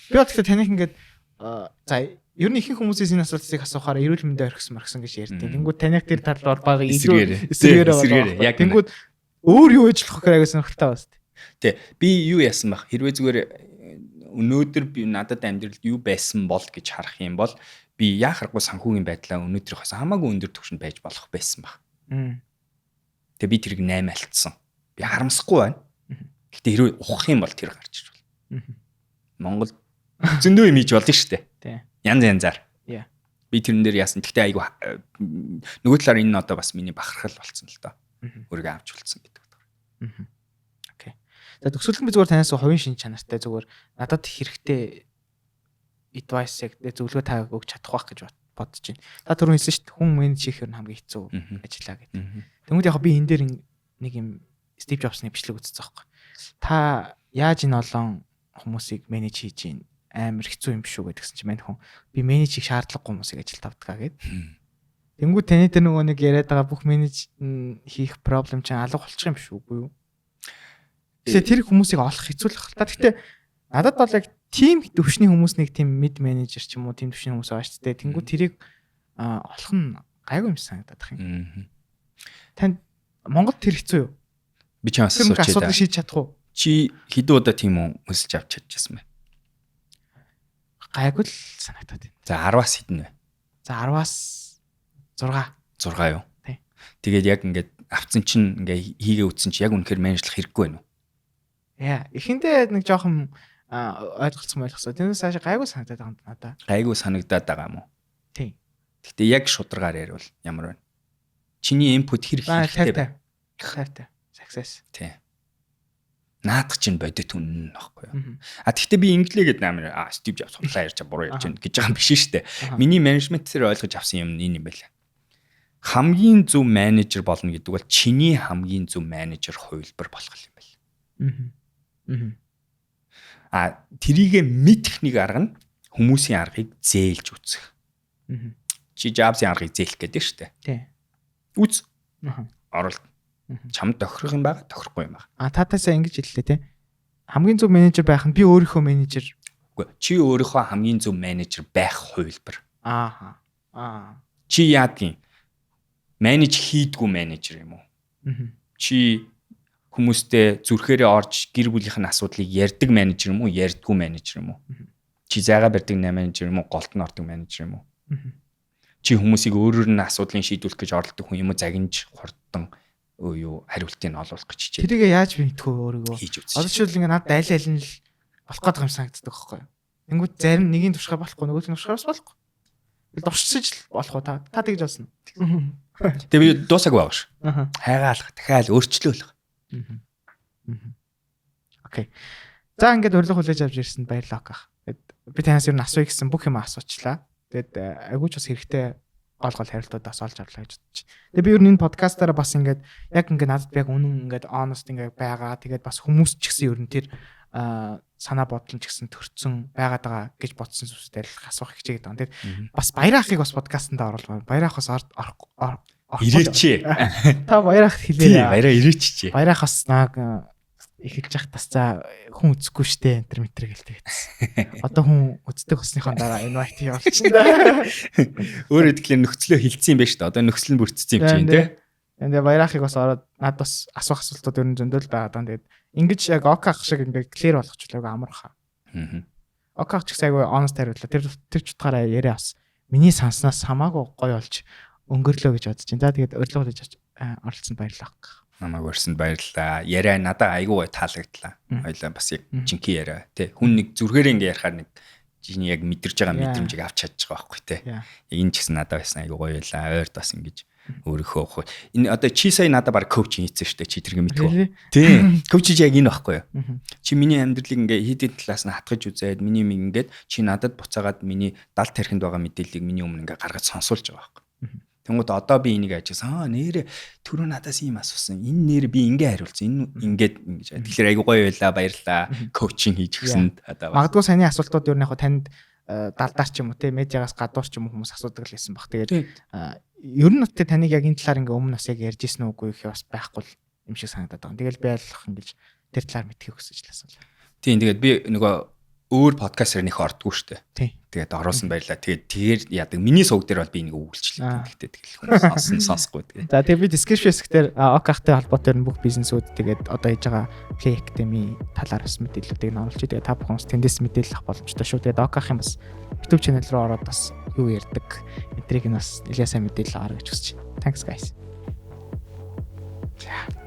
Би бол тэгэхээр таних ингээд за ер нь ихэнх хүмүүсээс энэ асуултыг асуухаар эрүүл мэндэ орхисон мархсан гэж ярьдаг. Тэнгүүд таних тэр тал бол бага илүү эсрэгээр байгаа. Тэнгүүд өөр юу хийж болох гэхээр аягүй сонирхолтой байна. Тэ би юу яасан бах хэрвээ зүгээр өнөөдөр би надад амьдралд юу байсан бол гэж харах юм бол би яах аргагүй санхүүгийн байдлаа өнөөдрийнхөөс хамаагүй өндөр түвшинд байж болох байсан баг. Тэгээ би тэрийг 8 алтсан. Би харамсахгүй байна. Гэтэ хэрвээ ухах юм бол тэр гарч ир бол. Монгол зөндөө юм хийж болно шүү дээ. Янз янзаар. Би тэрэн дээр яасан. Гэтэ айгу нөгөө талаар энэ нь одоо бас миний бахархал болсон л доо. Өөрийгөө авч болцсон гэдэг утгаар. Окей. За төгсгөлд би зүгээр танаас хувийн шин чанартай зүгээр надад хэрэгтэй advice яг зөвлөгөө та өгч чадах байх гэж бодож байна. Та түрүүн хэлсэн шүү дээ хүн менеж хийх нь хамгийн хэцүү ажиллаа гэдэг. Тэнгүүд яг би энэ дээр нэг юм Стив Джобсны бичлэг үзсэн байхгүй. Та яаж энэ олон хүмүүсийг менеж хийж гин амар хэцүү юм биш үү гэдгсэн чинь мань хүн би менеж хийх шаардлагагүй хүмүүсийг ажилд авдаг гэд. Тэнгүүд таны тэр нөгөө нэг яриад байгаа бүх менеж хийх проблем чинь алга болчих юм биш үгүй юу? Тэгэхээр тэр хүмүүсийг олох хэцүү л байх л та. Гэхдээ надад бол яг тим төвшний хүмүүс нэг тийм мид менежер ч юм уу тим төвшний хүмүүс байгаа шүү дээ. Тэнгүүд тэрийг олох нь гайгүй юм санагдаад байх юм. Танд Монголд тэр хэцүү юу? Би чамаас асуучих. Асуудлыг шийдэж чадах уу? Чи хэдэн удаа тийм үү өсөж авч чадчихсан бэ? Гайгүй л санагдаад байна. За 10-аас хэдэн вэ? За 10-аас 6. 6 юу? Тий. Тэгээд яг ингээд авцсан чинь ингээ хийгээ үтсэн чи яг үнэхээр менежлэх хэрэггүй байна уу? Яа, эхэндээ нэг жоохон ойлголцсон ойлгосон. Тэрнээс цааш гайгүй санагдаад байгаа юм надаа. Гайгүй санагдаад байгаа юм уу? Тий. Гэтэ яг шударгаар яриул ямар байна? Чиний инпут хэр хэрэгтэй вэ? 50. Success. Тий. Наадах чинь бодит үнэн нөхгүй юу? А тэгтээ би инглээ гэдэг амар Стив Джобс худлаа ярьж буруу ярьж байна гэж байгаа юм биш шүү дээ. Миний менежмент дээр ойлгож авсан юм энэ юм байла. Хамгийн зөв менежер болно гэдэг бол чиний хамгийн зөв менежер хувилбар болох юм байл. А тэрийгэ мэдэх нэг арга нь хүмүүсийн аргыг зээлж үзэх. Чи Jobs-ийн аргыг зээлэх гэдэг шүү дээ. Тий. Үз. Оролт. Чамд тохирох юм байгаа, тохирохгүй юм байгаа. А таатаасаа ингэж хэллээ те. Хамгийн зөв менежер байх нь би өөрийнхөө менежер. Үгүй чи өөрийнхөө хамгийн зөв менежер байх хувилбар. Ааха. Аа. Чи яадгийн? Менеж хийдгүү менежер юм уу? Чи хүмүүстэй зүрхээрээ орж гэр бүлийнх нь асуудлыг ярьдаг менежер юм уу, ярьдгүү менежер юм уу? Чи зайгаа барьдаг менежер юм уу, голд нь ордог менежер юм уу? Чи хүмүүсийг өөрөөр нь асуудлыг шийдвэрлэх гэж оролдох хүн юм уу, загинж хурдан юу хариултыг нь олуулах гэж хичээх. Тэрийг яаж би мэдэх вэ өөрийгөө? Одоо жишээл ингээ надад аль аль нь л болох гээд байгаа юм санагддаг байхгүй юу? Тэнгүүд зарим нэгийн туршихаар болохгүй, нөгөөний туршихаар бас болохгүй. Дуршиж л болох уу та? Та тэгж болсон. Тэгээ би дуусаагүй байгаа ш. Хайгаалах, дахиад өөрчлөөлөх. Окей. За ингээд урилга хүлээж авч ирсэнд баярлалаа ах. Тэгээд би танаас ер нь асууя гэсэн бүх юм асуучлаа. Тэгээд агиуч бас хэрэгтэй гол гол хариултууд бас олж авлаа гэж бодож. Тэгээ би ер нь энэ подкастаараа бас ингээд яг ингээд надад яг үнэн ингээд honest ингээд байгаа. Тэгээд бас хүмүүс ч гэсэн ер нь тэр санаа бодол нь ч гэсэн төрцөн байгаад байгаа гэж бодсон зүйлсээр л асуух хичээгээд байгаа. Тэгээд бас Баяр ахыг бас подкастт оруулах. Баяр ах бас Ирээч. Та Баяр ах хэлээрэй. Баяраа ирээч. Баяр ах бас нааг эхэлж явах тас за хүн үзэхгүй штэ энэ төр мэтэр гэлтэй гэсэн. Одоо хүн үздэг болсныхон дараа invite явуулчихна. Өөрөө тэгэхээр нөхцлөө хилцсэн юм байна шүү дээ. Одоо нөхцөл нь бүрдсэн юм чинь тий. Тэгээ Баяр ахыг бас ороод над бас асуух асуултууд ер нь зөндөл байгаа даа. Тэгээд ингэж яг Ока ах шиг ингээд clear болгочлаа амар хаа. Ока ах ч гэсэн айгүй honest хариуллаа. Тэр тэр ч утгаараа яриа бас миний санснаас хамаагүй гоё болж өнгөрлөө гэж бодож байна. За тэгээд урилга хийж оролцсонд баярлалаа. Намайг урьсанд баярлалаа. Яриа надад айгүй гоё таалагдлаа. Хоёлаа бас яг жинхэнэ яриа тий. Хүн нэг зүрхээрээ ингээ ярихаар нэг чиний яг мэдэрж байгаа мэдрэмжийг авч чадж байгаа байхгүй тий. Яг энэ ч гэсэн надад байсан айгүй гоё байлаа. Ойрд бас ингэж өөрийнхөө энэ одоо чи сая надад баг coach хийсэн шүү дээ. Чи тэрийг мэдэх үү? Тий. Коуч чи яг энэ байхгүй юу? Чи миний амьдралыг ингээ хэд хэд талаас нь хатгаж үзээд миний юм ингээд чи надад буцаагаад миний дал тархинд байгаа мэдээллийг миний өмнө ингээ гаргаж сонсуулж байгаа байхгүй. Тэнгүүд одоо би энийг ажигласан. Аа, нэрэ түрүү надаас ийм асуусан. Энэ нэр би ингээ хариулсан. Энэ ингээд ингэж. Тэгэхээр айгу гоё байлаа, баярлаа. Coaching хийж өгсөнд одоо. Магадгүй саяны асуултууд ер нь яг танд далдаар ч юм уу те, медиагаас гадуур ч юм уу хүмүүс асуудаг л байсан баг. Тэгээд ер нь те таныг яг энэ талаар ингээ өмнө бас яг ярьж исэн үгүй гэх бас байхгүй юм шиг санагдаад байгаа. Тэгэл би айлах ингэж тэр талаар мэдхийг хүсэж л асуулаа. Тийм, тэгээд би нөгөө өөр подкастаар нэх ордгоо штэ. Тэгээд оруулсан баярлаа. Тэгээд тэгэхээр яадаг. Миний сувг дээр бол би нэг өгүүлчлээ. Гэхдээ тэгэл хүмүүс сонсон сонсохгүй тэгээд. За тэгээд би description хэсгээр Ок ахтай холбоотой нь бүх бизнесүүд, тэгээд одоо хийж байгаа Play Academy талаар бас мэдээллүүдийг нь оруулж, тэгээд та бүхэн бас тэндээс мэдээлэл авах боломжтой шүү. Тэгээд Ок ахын бас YouTube channel руу ороод бас юу ярьдаг энтриг нь бас нэлээд сайн мэдээлэл аваарай гэж хүсэж байна. Thanks, guys. За.